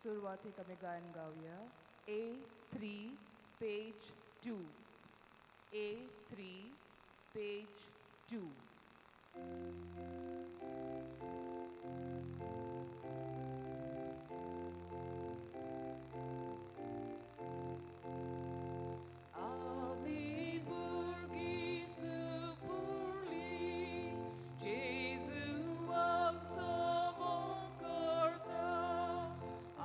सुरवातेक आमी गायन गावया A3 page 2. A3 page 2. आमी भुरगीं सुपुरलीं, जेजू आमचो मोग करता,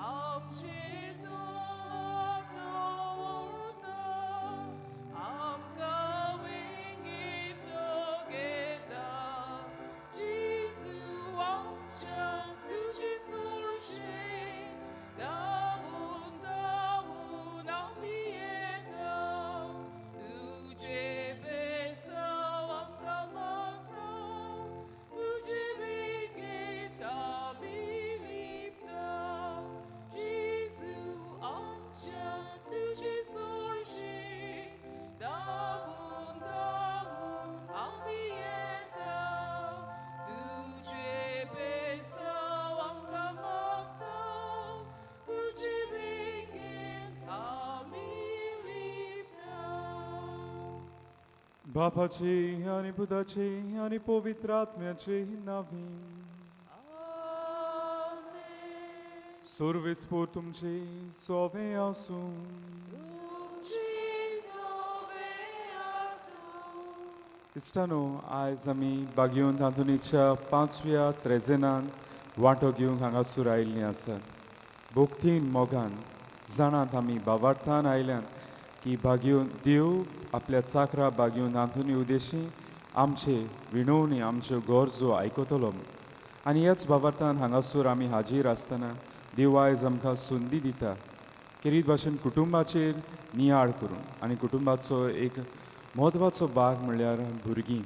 आमचेर तो हात दवरता, आमकां वेंगेंत तो घेता. जेजू आमच्या तुजे सरशीं धांवून धांवून आमी येता, तुजें बेसांव आमकां मागता, तुजे वेंगेंत आमी लिपता. जेजू आमच्या तुजे सरशीं धांवून धांवून आमी येता, तुजें बेसांव आमकां मागता, तुजे वेंगेंत आमी लिपता. बापाची आनी पुताची आनी पवित्र आत्म्याची नांवी. आमेन. सर्वेस्पोर तुमचे सोवे आसूं. तुमचे सोवे आसूं. इश्टानो, आयज आमी बागयोन आंतोनीच्या पांचव्या त्रेजेनान वांटो घेवंक हांगासर आयिल्लीं आसात. भक्तीन, मोगान जाणात आमी, भावार्थान आयल्यान की बागयोन देव आपल्या चाकरा बागयोन आंतोनी उदेशी आमचे विणवणी, आमच्यो गरजो आयकतलो. आनी ह्याच भावार्थान हांगासर आमी हाजीर आसतना देव आयज आमकां संदी दिता खेरीत भाशेन कुटुंबाचेर नियाळ करून. आनी कुटुंबाचो एक म्हत्वाचो भाग म्हणल्यार भुरगीं.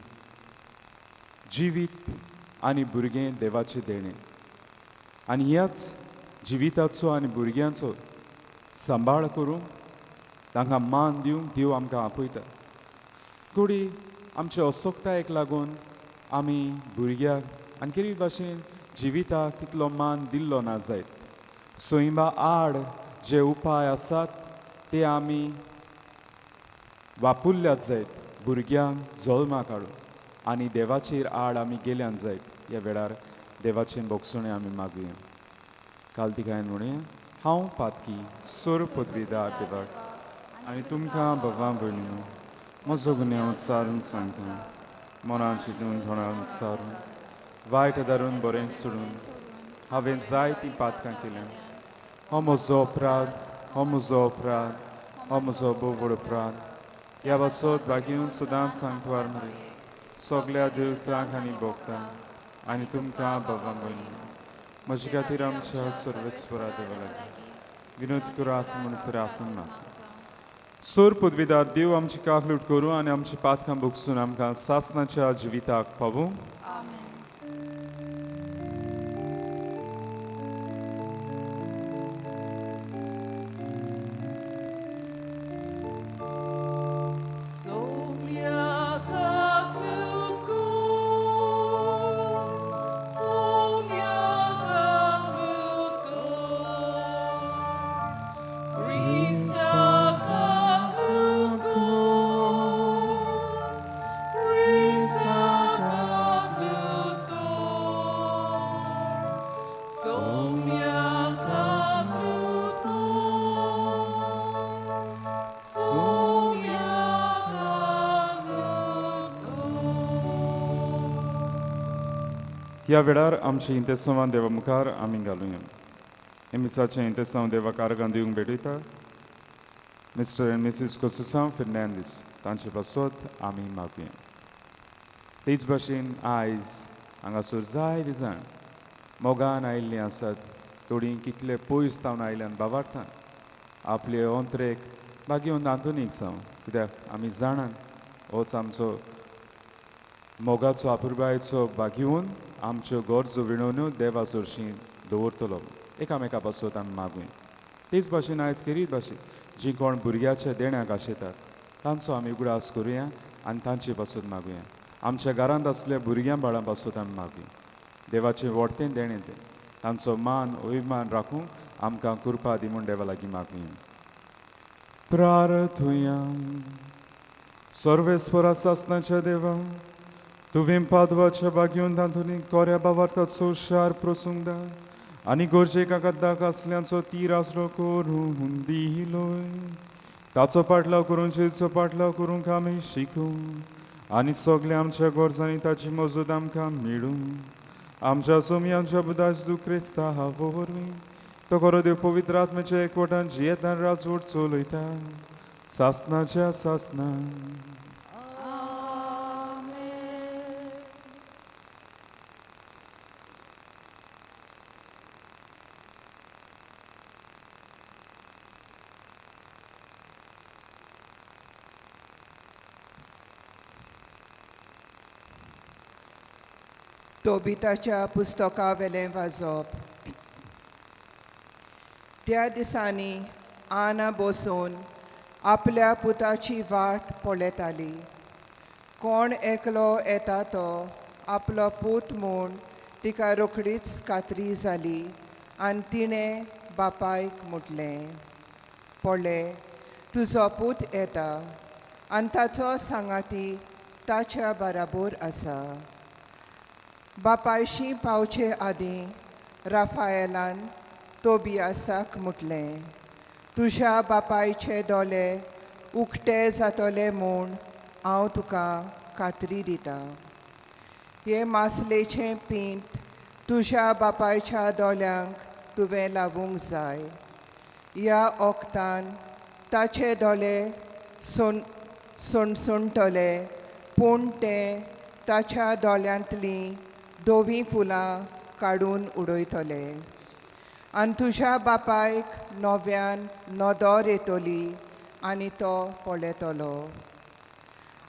जिवीत आनी भुरगें देवाचें देणें आनी ह्याच जिविताचो आनी भुरग्यांचो सांबाळ करूंक, तांकां मान दिवंक देव आमकां आपयता. घडये आमचे असक्तायेक लागून आमी भुरग्याक आनी खेरीत भाशेन जिविताक तितलो मान दिल्लो ना जायत. सैमा आड जे उपाय आसात ते आमी वापुरल्यात जायत भुरग्यांक जल्माक हाडून आनी देवाचेर आड आमी गेल्यान जायत. ह्या वेळार देवाचें भोगसणें आमी मागुया. कालतिकायन म्हणुया, हांव पातकी सोर पदवीदार देवाक आनी तुमकां भावा भयणीनो म्हजो गुन्यांव सारून सांगता. मनान चिंतून, तोंडान सारून, वायट धरून, बरें सोडून हांवें जायतीं पातकां केल्यां. हो म्हजो अपराध, हो म्हजो अपराध, हो म्हजो भोव व्हड अपराध. ह्या पासत बागीवन सदांच सांगवार मरे, सगल्या देवतांक आनी भोगतांक आनी तुमकां भावा भयणी म्हजे खातीर आमच्या सर्वेस्वरा देवा लागीं विनोद करात म्हूण प्रार्थना मागता. सोर पदवीदार देव आमची काकलूट करूं आनी आमची पातकां भोगसून आमकां सासनाच्या जिविताक पावूं. आमेन. सोम्या काकलूट कर, सोम्या काकलूट कर, क्रिस्ता काकलूट कर, क्रिस्ता काकलूट कर, सोम्या काकलूट कर, सोम्या काकलूट कर. ह्या वेळार आमची इंतेसांवां देवा मुखार आमी घालुया. हे मिसाचें इंतेसांव देवा कारगां दिवंक भेटयता मिस्टर एंड मिसीस कोसुसांव फेर्नांदीस, तांचे पासत आमी मागुया. तेच भाशेन आयज हांगासर जायते जाण मोगान आयिल्लीं आसात. थोडीं कितले पयस तावन आयल्यान भावार्थान आपले ओंत्रेक बागयोन आंतोनीक जावं, कित्याक आमी जाणात होच आमचो मोगाचो, आपुरबायेचो बागयोन आमच्यो गरजो विणवण्यो देवा सरशी दवरतलो. एकामेका पासत आमी मागुया. तेच भाशेन आयज खेरीत भाशेन जीं कोण भुरग्याच्या देण्याक आशेतात तांचो आमी उगडास करुया आनी तांचे पासत मागुया. आमच्या घरांत आसल्या भुरग्यां बाळां पासत आमी मागुया. देवाचें व्हडतें देणें तें. तांचो मान अभिमान राखूंक आमकां कृपा दी म्हूण देवा लागीं मागुया. प्रार्थुया. सर्वेस्परा सासनाच्या देवा, तुवें पादवाच्या बागेवन तातूंत कोऱ्या बावार्थाचो शार प्रसुंदा आनी गरजेक कागदाक आसल्यांचो तीर आसरो करून दिलोय. ताचो पाटलाव करून जेजूचो पाटलाव करूंक आमी शिकूं आनी सगळ्या आमच्या गरजांनी ताची मजत आमकां मेळूं. आमच्या सोमयांच्या बुधा जेजू क्रिस्ता वरवीं तो खरो देव पवित्र आत्म्याच्या एकवटान जियेतान राजवट चलयता सासनाच्या सासना. आमेन. तोबिताच्या पुस्तका वेलें वाजप. त्या दिसांनी आना बसून आपल्या पुताची वाट पळयताली. कोण एकलो येता तो आपलो पूत म्हूण तिका रोखडीच खात्री जाली आनी तिणें बापायक म्हटलें, पळय तुजो पूत येता आनी ताचो सांगाती ताच्या बराबर आसा. बापायशी पावचे आदीं राफायलान तोबियासाक म्हटलें, तुज्या बापायचे दोळे उक्ते जातले म्हूण हांव तुका खात्री दितां. हे मासलेचें पींत तुज्या बापायच्या दोळ्यांक तुवें लावूंक जाय. ह्या वखदान ताचे दोळे सणसणटले, पूण तें ताच्या दोळ्यांतलीं धवीं फुलां काडून उडयतले आनी तुज्या बापायक नव्यान नदर येतली आनी तो पळयतलो.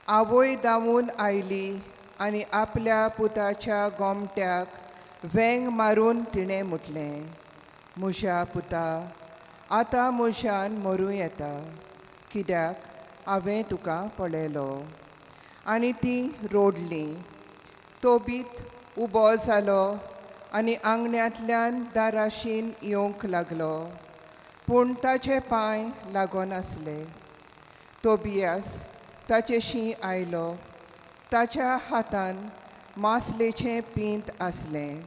आवय धांवून आयली आनी आपल्या पुताच्या गोमट्याक वेंग मारून तिणें म्हटलें, म्हज्या पुता, आतां म्हज्यान मरूं येता, कित्याक हांवें तुका पळयलो. आनी ती रोडली. तोबीत उबो जालो आनी आंगण्यांतल्यान दाराशीन येवंक लागलो, पूण ताचे पांय लागनासले. तोबियास ताचेशी आयलो. ताच्या हातान मासलेचें पींत आसलें.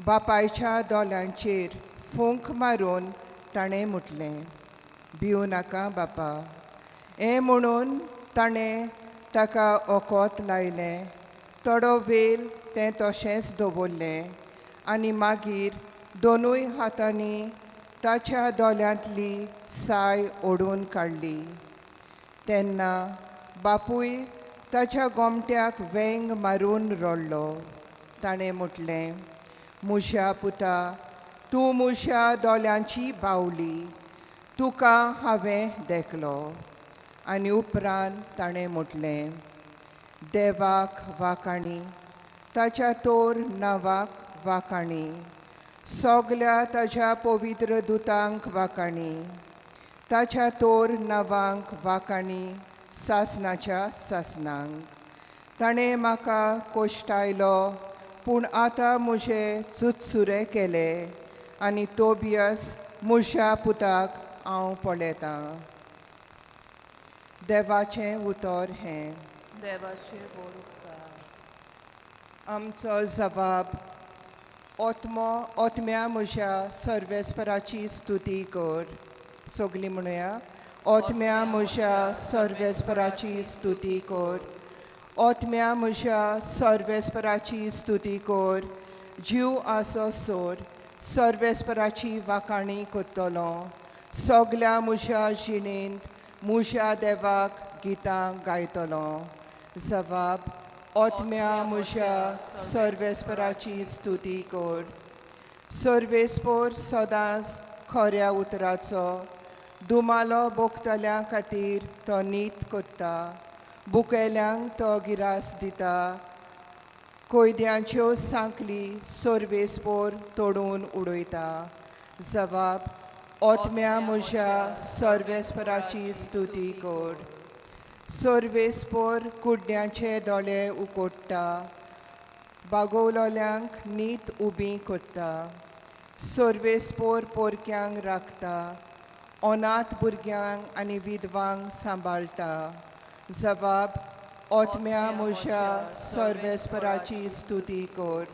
बापायच्या दोळ्यांचेर फूंक मारून ताणें म्हटलें, भिवं नाका बापा. हें म्हणून ताणें ताका ओकोत लायलें. थोडो वेळ तें तशेंच दवरलें आनी मागीर दोनूय हातांनी ताच्या दोळ्यांतली साय ओडून काडली. तेन्ना बापूय ताच्या गोमट्याक वेंग मारून रडलो. ताणें म्हटलें, म्हज्या पुता, तूं म्हज्या दोळ्यांची बावली, तुका हांवें देखलो. आनी उपरांत ताणें म्हटलें, देवाक वाखाणी, ताच्या तोर नांवाक वाखाणी, सगल्या ताच्या पवित्र दुतांक वाखाणी, ताच्या तोर नांवांक वाखाणी सासनाच्या सासनांक. ताणें म्हाका कोश्टायलो, पूण आतां म्हजे चुचुरे केले आनी तोबियस म्हज्या पुताक हांव पळयतां. देवाचें उतर हें. देवाचेर बोर उपकार. आमचो जबाब. ओत्मो ओत्म्या म्हज्या सर्वेस्पराची स्तुती कर. सगलीं म्हणुया, ओत्म्या म्हज्या सर्वेस्पराची स्तुती कर. ओत्म्या म्हज्या सर्वेस्पराची स्तुती कर. जीव आसो सोर सर्वेस्पराची वाखाणी करतलो. सगल्या म्हज्या जिणेंत म्हज्या देवाक गितां गायतलो. जबाब. ओत्म्या म्हज्या सर्वेस्पराची स्तुती कर. सर्वेस्पोर सदांच खऱ्या उतराचो दुमालो भोगतल्यां खातीर तो नीत कोत्ता. बुकेल्यांक तो गिरास दिता. कोयद्यांच्यो सांखली सर्वेस्पोर तोडून उडयता. जबाब. ओत्म्या म्हज्या सर्वेस्पराची स्तुती कर. सर्वेस्पोर कुड्ड्यांचे दोळे उकोडटा, बागोवलोल्यांक नीत उबी कोत्ता. सर्वेस्पोर पोरक्यांक राखता, अनाथ भुरग्यांक आनी विधवांक सांबाळटा. जवाब, ओतम्या म्हज्या सर्वेस्पराची स्तुती कर.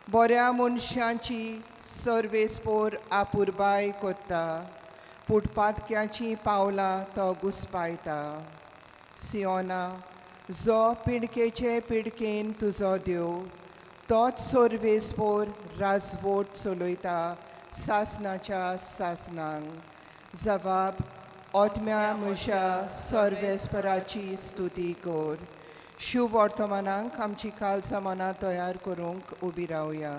बऱ्या मनशांची सर्वेस्पोर आपुरबाय कोत्ता, पूण पातक्याचीं पावलां तो घुसपायता. सियोना, जो पिडकेचे पिडकेन तुजो देव, तोच सर्वेस्पोर राजवट चलयता सासनाच्या सासनांक. जवाब, ओतम्या म्हज्या सर्वेस्पराची स्तुती कर. शुभ वर्तमानाक आमची कालचा मनां तयार करूंक उबी रावया.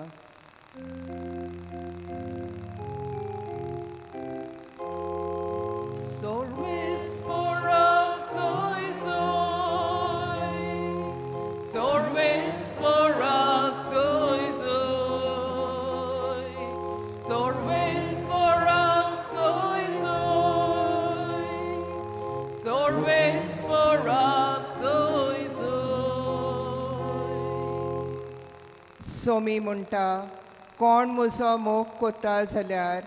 Sorvespora soi soi, sorvespora soi soi, sorvespora soi soi, sorvespora soi soi. Somi म्हणटा, कोण म्हजो मोग कोत्ता जाल्यार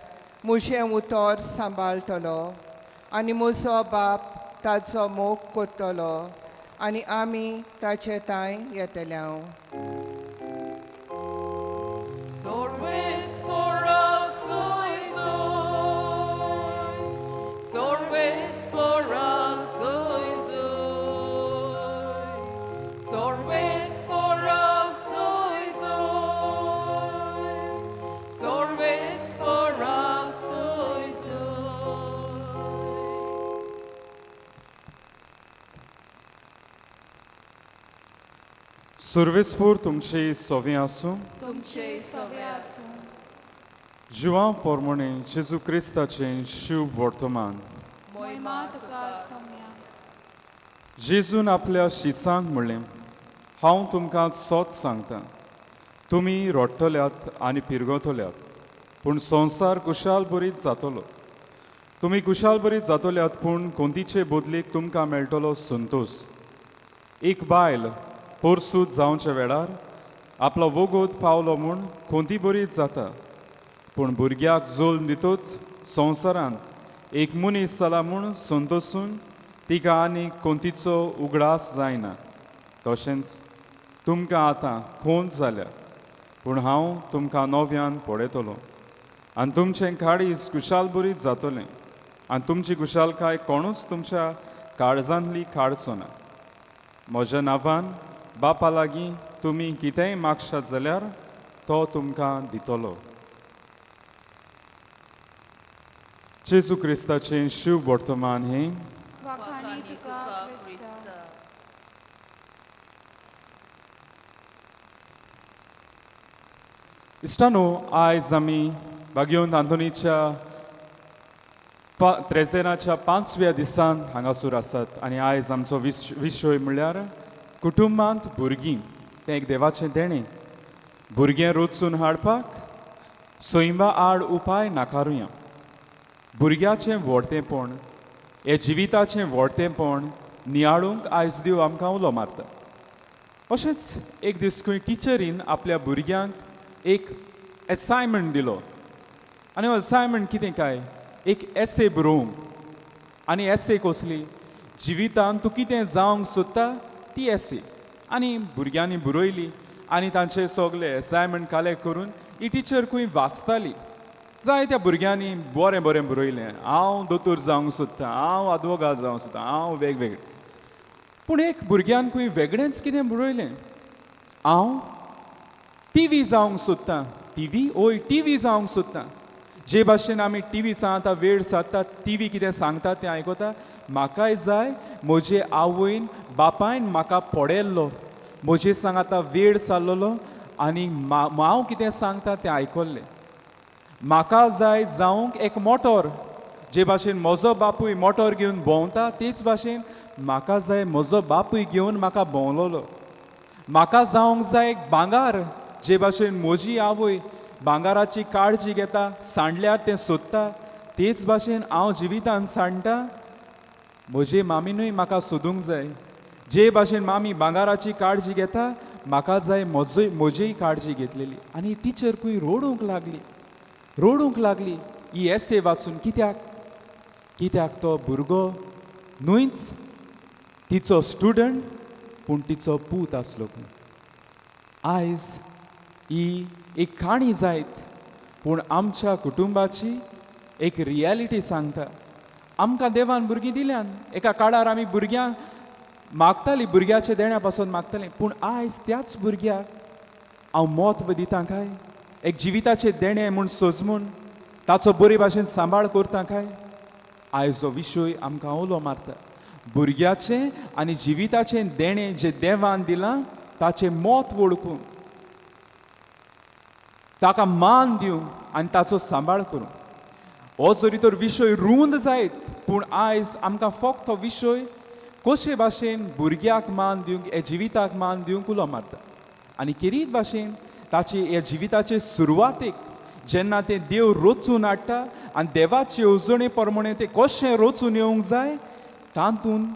म्हजें उतर सांबाळटलो आनी म्हजो बाप ताचो मोग कोत्तलो आनी आमी ताचे तांय येतले हांव. Sorvespora soi soi, sorvespora soi soi, sorvespora soi soi, sorvespora soi soi. सुर्वेस्पूर तुमची सोवी आसूं. तुमचे सवे आसूं. जुवां पोरमोणे जेजू क्रिस्ताचें शुभ वर्तमान. मोहिमा तुका सोम्या. जेजून आपल्या शिसांक म्हणलें, हांव तुमकां सोत सांगता, तुमी रडटल्यात आनी पिरगतल्यात, पूण संवसार कुशाल बरीत जातलो. तुमी कुशाल बरीत जातल्यात, पूण कोंतीचे बदलेक तुमकां मेळटलो संतोश. एक बायल पोरसूद जावच्या वेळार आपलो वोगोत पावलो म्हूण कोंती बरीत जाता, पूण भुरग्याक जोल्म दितूच संवसारांत एक मनीस जाला म्हूण संतोसून तिका आनी कोंतीचो उगडास जायना. तशेंच तुमकां आतां खोंत जाल्या, पूण हांव तुमकां नव्यान पळयतलो आनी तुमचें काळीज कुशालबरीत जातलें आनी तुमची कुशालकाय कोणूच तुमच्या काळजांतली काडचो ना. म्हज्या नांवान बापा लागीं तुमी कितेंय मागशात जाल्यार तो तुमकां दितलो. जेजू क्रिस्ताचें शिव वर्तमान हें. वाखाणी तुका क्रिस्ता. इश्टानो, आयज आमी बागयोन आंतोनीच्या त्रेजेनाच्या पांचव्या दिसान हांगासर आसात आनी आयज आमचो विशय म्हणल्यार कुटुंबांत भुरगीं. तें एक देवाचें देणें. भुरगें रचून हाडपाक सैमा आड उपाय नाकारुया. भुरग्याचें व्हडतेंपण हें जिविताचें व्हडतेंपण नियाळूंक आयज देव आमकां उलो मारता. अशेंच एक दीस खंय टिचरीन आपल्या भुरग्यांक एक एसायनमेंट दिलो आनी असायनमेंट कितें काय, एक एसे बरोवंक. आनी एसे कसली, जिवितांत तूं कितें जावंक सोदता ती एसे. आनी भुरग्यांनी बरयली आनी तांचे सगळे एसायनमेंट कलेक्ट करून ही टिचर खंय वाचताली. जायत्या भुरग्यांनी बरें बरें बरयलें, हांव दोतोर जावंक सोदतां, हांव आदवोगाद जावंक सोदतां, हांव वेगवेगळें. पूण एक भुरग्यान खंय वेगळेंच कितें बरयलें, हांव टिवी जावंक सोदतां. टिवी? ओय, टिवी जावंक सोदतां. जे भाशेन आमी टिवी आतां वेळ सादता, टिवी कितें सांगता तें आयकता, म्हाकाय जाय म्हजे आवयन बापायन म्हाका पळयल्लो, म्हजे सांग आतां वेळ सारलेलो आनी हांव कितें सांगता तें आयकल्लें. म्हाका जाय जावंक एक मोटोर, जे भाशेन म्हजो बापूय मोटोर घेवन भोंवता तेच भाशेन म्हाका जाय म्हजो बापूय घेवन म्हाका भोंवलोलो. म्हाका जावंक जाय एक भांगार, जे भाशेन म्हजी आवय भांगाराची काळजी घेता, सांडल्यार तें सोदता, तेच भाशेन हांव जिवितान सांडटा. म्हजे मामीनूय म्हाका सोदूंक जाय, जे भाशेन मामी भांगाराची काळजी घेता म्हाका जाय म्हजीय काळजी घेतलेली. आनी टिचर खंय रडूंक लागली. रोडूंक लागली ही एसे वाचून. कित्याक? कित्याक तो भुरगो न्हूच तिचो स्टुडंट, पूण तिचो पूत आसलो खंय. आयज ही एक काणी जायत, पूण आमच्या कुटुंबाची एक रियलिटी सांगता. आमकां देवान भुरगीं दिल्यान. एका काळार आमी भुरग्यांक मागतालीं, भुरग्याच्या देण्या पासून मागतालीं. पूण आयज त्याच भुरग्याक हांव म्हत्व दिता काय? एक जिविताचें देणें म्हूण सजमून ताचो बरे भाशेन सांबाळ करता काय? आयज हो विशय आमकां उलो मारता, भुरग्याचें आनी जिविताचें देणें जें देवान दिलां ताचें म्हत्व वळखूंक, ताका मान दिवंक आनी ताचो सांबाळ करूंक. हो जरी तर विशय रूंद जायत, पूण आयज आमकां फक्त हो विशय कशे भाशेन भुरग्याक मान दिवंक, हे जिविताक मान दिवंक उलो मारता. आनी खेरीत भाशेन ताचे ह्या जिविताचे सुरवातेक जेन्ना तें देव रचून हाडटा आनी देवाचे येवजणे प्रमाणे तें कशें रचून येवंक जाय, तातूंत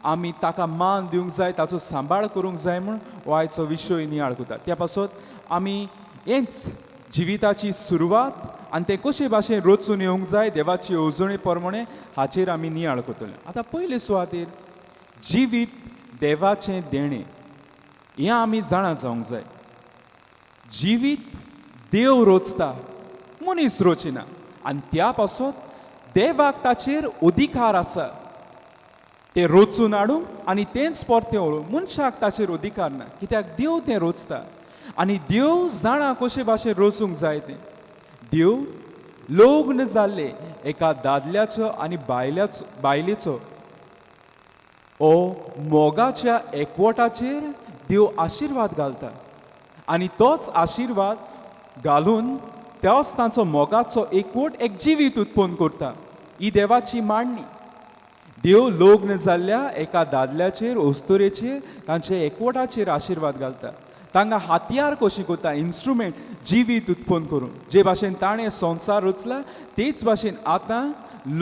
आमी ताका मान दिवंक जाय, ताचो सांबाळ करूंक जाय म्हूण हो आयचो विशय नियाळ करता. त्या पासत आमी हेंच जिविताची सुरवात आनी तें कशे भाशेन रचून येवंक जाय देवाची येवजणे प्रमाणे हाचेर आमी नियाळ करतले. आतां पयले सुवातेर जिवीत देवाचें देणें हें आमी जाणा जावंक जाय. जिवीत देव रोचता, मनीस रोचिना, आनी त्या पासत देवाक ताचेर अधिकार आसा तें रोचून हाडूंक आनी तेंच परतें व्हरूंक. मनशाक ताचेर अधिकार ना, कित्याक देव तें रोचता आनी देव जाणा कशे भाशेन रोचूंक जाय तें. देव लग्न जाल्ले एका दादल्याचो आनी बायल्याचो बायलेचो ओ मोगाच्या एकवटाचेर देव आशिर्वाद घालता आनी तोच आशिर्वाद घालून तोच तांचो मोगाचो एकवट एक जिवीत उत्पन्न करता. ही देवाची मांडणी. देव लग्न जाल्ल्या एका दादल्याचेर अस्तुरेचेर तांचे एकवटाचेर आशिर्वाद घालता, तांकां हातयार कशी करता, इन्स्ट्रुमेंट जिवीत उत्पन्न करून. जे भाशेन ताणें संवसार रचला तेच भाशेन आतां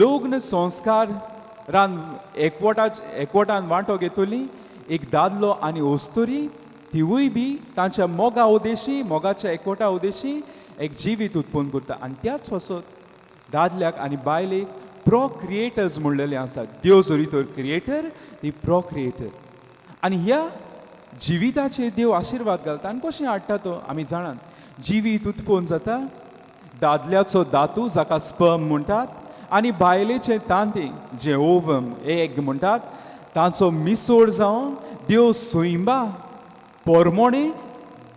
लग्न संस्कारान एकवटान वांटो घेतली एक दादलो आनी अस्तुरी, तिवूय बी तांच्या मोगा उदेशी, मोगाच्या एकवटा उदेशी एक जिवीत उत्पन्न करता. आनी त्याच पासत दादल्याक आनी बायलेक प्रोक्रिएटर्स म्हणलेले आसा. देव जरी तर क्रिएटर, ती प्रोक्रिएटर. आनी ह्या जिविताचेर देव आशिर्वाद घालता. आनी कशें हाडटा तो आमी जाणात. जिवीत उत्पन्न जाता दादल्याचो दातू जाका स्पर्म म्हणटात आनी बायलेचें तांतें जें ओवम एग म्हणटात, तांचो मिसोड जावन देव सैंबा पोरमोणे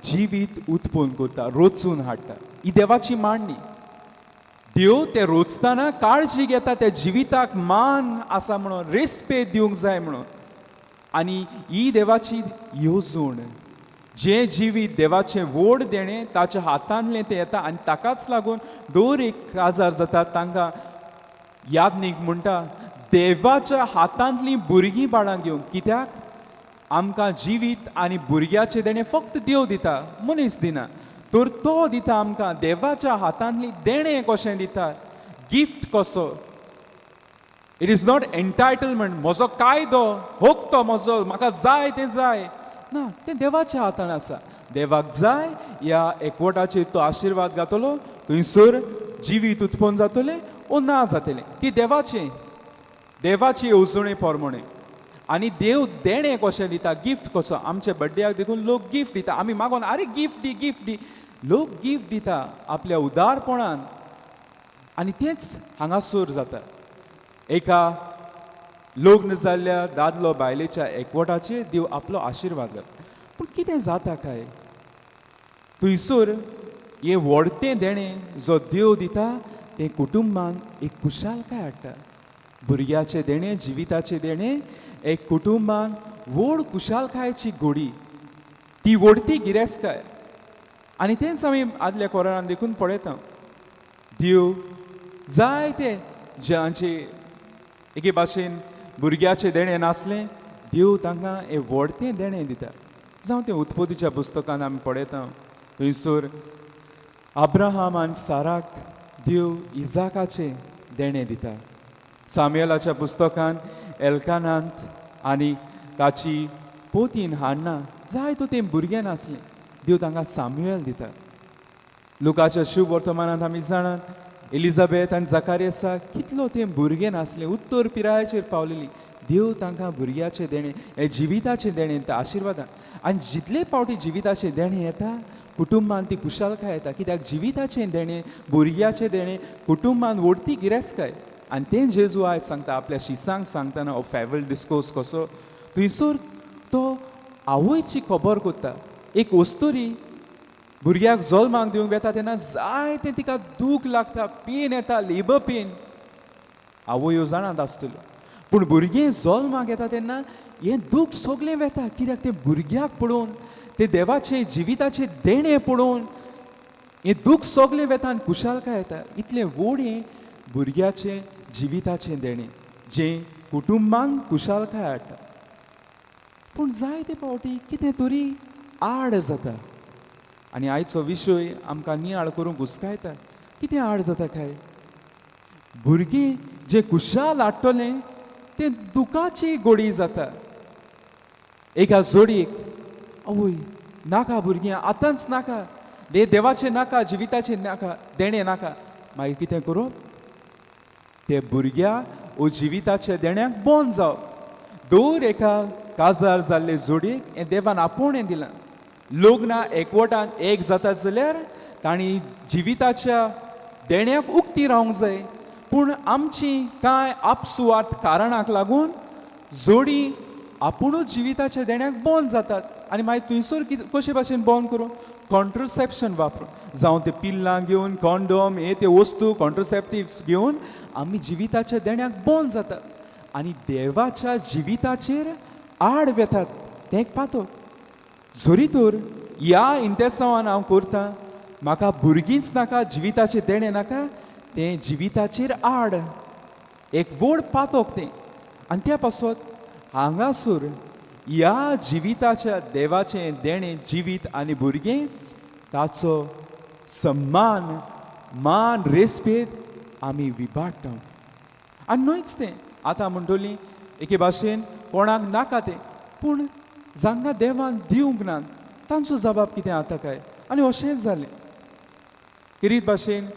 जिवीत उत्पन्न करता, रोचून हाडटा. ही देवाची मांडणी. देव ते रोचतना काळजी घेता त्या जिविताक मान आसा म्हणून, रेस्पेद दिवंक जाय म्हणून. आनी ही देवाची येवजण. जें जिवीत देवाचें व्हड देणें ताच्या हातांतलें तें येता आनी ताकाच लागून दर एक काजार जाता तांकां यादनीक म्हणटा देवाच्या हातांतलीं भुरगीं बाळां घेवंक. कित्याक आमकां जिवीत आनी भुरग्याचें देणें फक्त देव दिता, मनीस दिना. तर तो दिता आमकां देवाच्या हातांतली देणें कशें दिता, गिफ्ट कसो. It is not entitlement, म्हजो कायदो हक तो म्हजो, म्हाका जाय तें जाय ना. तें देवाच्या हातान आसा. देवाक जाय ह्या एकवटाचेर तो आशिर्वाद घातलो, थंयसर जिवीत उत्पन्न जातलें ओ ना जातलें. ती देवाचें देवाची येवजणे प्रमाणे. आनी देव देणें कशें दिता, गिफ्ट कसो. आमच्या बड्डेयाक देखून लोक गिफ्ट दिता. आमी मागोन, आरे गिफ्ट दी, गिफ्ट दी. लोक गिफ्ट दिता आपल्या उदारपणान आनी तेंच हांगासर जाता. एका लग्न जाल्ल्या दादलो बायलेच्या एकवटाचेर देव आपलो आशिर्वाद घालता. पूण कितें जाता काय, थंयसर हें व्हडतें देणें जो देव दिता तें कुटुंबान एक खुशालकाय हाडटा. भुरग्याचें देणें, जिविताचें देणें एक कुटुंबान व्हड खुशालकायेची घोडी, ती व्हडती गिरेस्तकाय. आनी तेंच आमी आदल्या कोरान देखून पळयता. देव जायते जांचे एके भाशेन भुरग्याचें देणें नासलें, देव तांकां हें व्हडतें देणें दिता. जावं तें उत्पत्तीच्या पुस्तकान आमी पळयता, थंयसर अब्राहम आनी साराक देव इजाकाचें देणें दिता. सामुएलाच्या पुस्तकान एल्कानांत आनी ताची पोतीन हान्ना जाय तो तें भुरगें नासलें, देव तांकां सामुएल दिता. लुकाच्या शुभ वर्तमानांत आमी जाणात एलिझाबेथ आनी जाकारियसाक कितलो तें भुरगें नासलें, उत्तर पिरायेचेर पावलेली. देव तांकां भुरग्याचें देणें, हें जिविताचें देणें दिता, आशिर्वादान. आनी जितले फावटी जिविताचें देणें येता कुटुंबान ती खुशालकाय येता, कित्याक जिविताचें देणें, भुरग्याचें देणें कुटुंबान व्हडती गिरेस्तकाय. आनी तें जेजू आयज सांगता आपल्या शिसांक सांगतना, हो फेवल डिस्कोर्स कसो थंयसर तो आवयची खबर करता. एक अस्तुरी भुरग्याक जल्माक दिवंक वेता तेन्ना जायतें तिका दूख लागता, पेन येता, लेबर पेन, आवयो जाणात आसतल्यो. पूण भुरगें जल्माक येता तेन्ना हें दूख सगलें वेता, कित्याक तें भुरग्याक पळोवन, तें देवाचें जिविताचें देणें पळोवन हें दूख सगलें वेता आनी खुशालकाय येता. इतलें व्हड हें भुरग्याचें जिविताचें देणें जें कुटुंबान खुशालकाय हाडटा. पूण जायते फावटी कितें तरी आड जाता आनी आयचो विशय आमकां नियाळ करूंक हुस्कायता. कितें आड जाता काय? भुरगीं जें खुशाल हाडटलें तें दुखाची गोडी जाता. एका जोडयेक आवय नाका भुरगीं, आतांच नाका, दे देवाचें नाका, जिविताचें नाका, देणें नाका. मागीर कितें करप? ते भुरग्या ओ जिविताच्या देण्याक बंद जावप. दर एका काजार जाल्ले जोडयेक हें देवान आपोवणें दिलां. लग्नां एकवटान एक जातात जाल्यार तांणी जिविताच्या देण्याक उक्ती रावंक जाय. पूण आमची कांय आपसुवार्थ कारणाक लागून जोडी आपुणूच जिविताच्या देण्याक बंद जातात. आनी मागीर थंयसर कितें कशे भाशेन बंद करूं? कॉन्ट्रसेप्शन वापरून, जावं ते पिल्लां घेवन, कॉन्डोम हे ते वस्तू कॉन्ट्रसेप्टिव्स घेवन आमी जिविताच्या देण्याक बंद जातात आनी देवाच्या जिविताचेर आड वेतात. तें एक पातक. जरी तर ह्या इंतेसांवान हांव करता, म्हाका भुरगींच नाका, जिविताचें देणें नाका, तें जिविताचेर आड एक व्हड पातक तें. आनी त्या पासत हांगासर ह्या जिविताच्या देवाचें देणें जिवीत आनी भुरगें ताचो सम्मान मान रेस्पेद आमी विभाडटा. आनी न्हयच तें आतां म्हणटली एके भाशेन कोणाक नाका तें, पूण जांकां देवान दिवंक ना तांचो जबाब कितें आतां काय? आनी अशेंच जालें किरीत भाशेन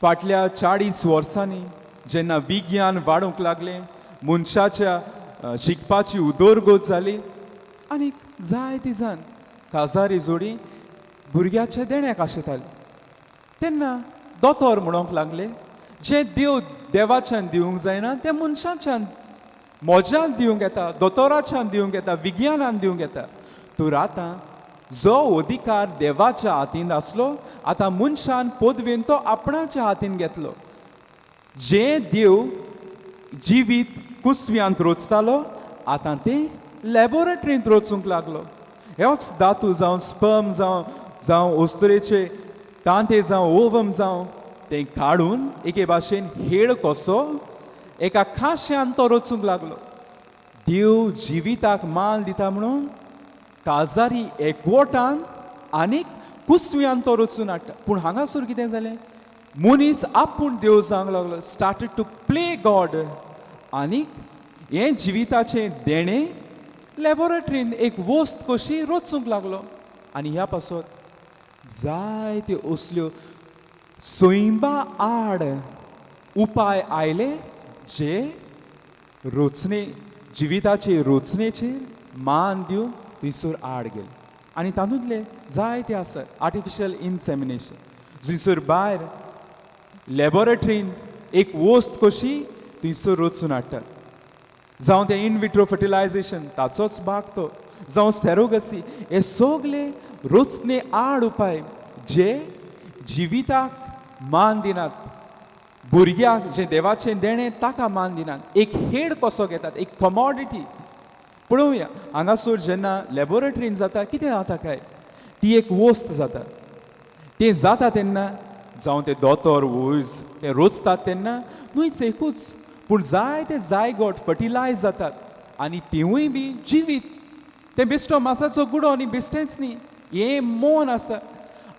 फाटल्या 40 वर्सांनी जेन्ना विज्ञान वाडूंक लागलें, मनशाच्या शिकपाची उदरगत जाली आनी जायती जाण काजारी जोडी भुरग्याच्या देण्याक आशेताली, तेन्ना दोतोर म्हणूंक लागले जें देव देवाच्यान दिवंक जायना तें मनशाच्यान म्हज्यान दिवंक येता, दोतोराच्यान दिवंक येता, विज्ञानान दिवंक येता. तर आतां जो अधिकार देवाच्या हातीन आसलो आतां मनशान पदवेन तो आपणाच्या हातीन घेतलो. जें देव जिवीत कुसव्यांत रोचतालो आतां तें लॅबोरेटरींत रोचूंक लागलो. हेच धातू जावं स्पर्म जावं, जावं अस्तुरेचे तांते जावं ओवम जावं, तें काडून एके भाशेन हेळ कसो एका खाश्यान तो रचूंक लागलो. देव जिविताक मान दिता म्हणून काजारी एकवटान आनीक कुसव्यान तो रचून हाडटा. पूण हांगासर कितें जालें, मनीस आपूण देव जावंक लागलो, स्टार्टेड टू प्ले गॉड. आनीक हें जिविताचें देणें लॅबोरेटरीन एक वस्त कशी रचूंक लागलो. आनी ह्या पासत जायत्यो असल्यो सैंबा आड उपाय आयले जे रचणे जिविताचे रचणेचेर मान दिवन थंयसर आड गेले. आनी तातूंतले जायते आसात आर्टिफिशियल इनसेमिनेशन, जंयसर भायर लॅबोरेटरीन एक वस्त कशी थंयसर रचून हाडटात, जावं तें इन विट्रो फर्टिलायजेशन ताचोच भाग तो, जावं सेरोगसी, हे सगले रचणे आड उपाय जे जिविताक मान दिनात, भुरग्याक जें देवाचें देणें ताका मान दिनात, एक हेड कसो घेतात, एक कमॉडिटी. पळोवया हांगासर जेन्ना लॅबोरेटरीन जाता कितें जाता काय, ती एक वस्त जाता. तें जाता तेन्ना जावं ते दोतोर वयज ते रोचतात तेन्ना न्हयच एकूच, पूण जायते जायगोट फर्टिलायज जातात आनी तिवूय बी जिवीत तें बेश्टो मासाचो गुडो आनी बेश्टेंच न्ही, हें मन आसा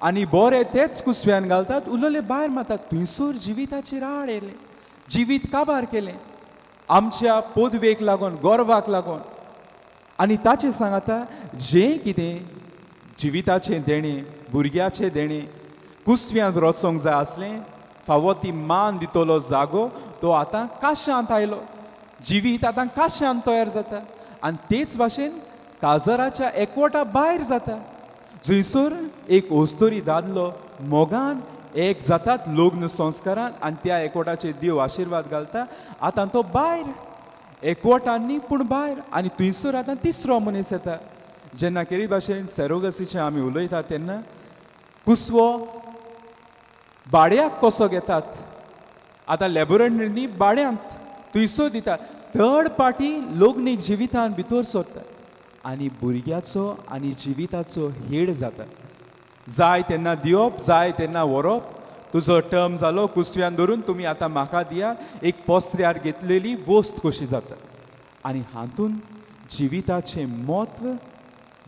आनी बरें तेच कुसव्यान घालतात, उरलेले भायर मारतात. थंयसर जिविताचेर आड येयलें, जिवीत काबार केलें आमच्या पदवेक लागून, गर्वाक लागून. आनी ताचें सांगाता जें कितें जिविताचें देणें, भुरग्याचें देणें कुसव्यांत रचोंक जाय आसलें. फावो ती मान दितलो जागो तो आतां काशांत आयलो. जिवीत आतां काशांत तयार जाता आनी तेच भाशेन काजराच्या एकवटा भायर जाता, जंयसर एक ओस्तोरी दादलो मोगान एक जातात लग्न संस्कारान आनी त्या एकवटाचेर देव आशिर्वाद घालता. आतां तो भायर एकवटान न्ही पूण भायर, आनी थंयसर आतां तिसरो मनीस येता. जेन्ना केरी भाशेन सेरोगसीचें आमी उलयतात तेन्ना कुसवो भाड्याक कसो घेतात, आतां लॅबोरेटरींनी भाड्यांत थंयसर दितात. थर्ड पार्टी लग्नीक जिवितान भितर सरता आनी भुरग्याचो आनी जिविताचो हेड जाता. जाय तेन्ना दिवप, जाय तेन्ना व्हरप. तुजो टर्म जालो कुसव्यान धरून तुमी आतां म्हाका दिया, एक पसऱ्यार घेतलेली वस्त कशी जाता. आनी हातून जिविताचें म्हत्व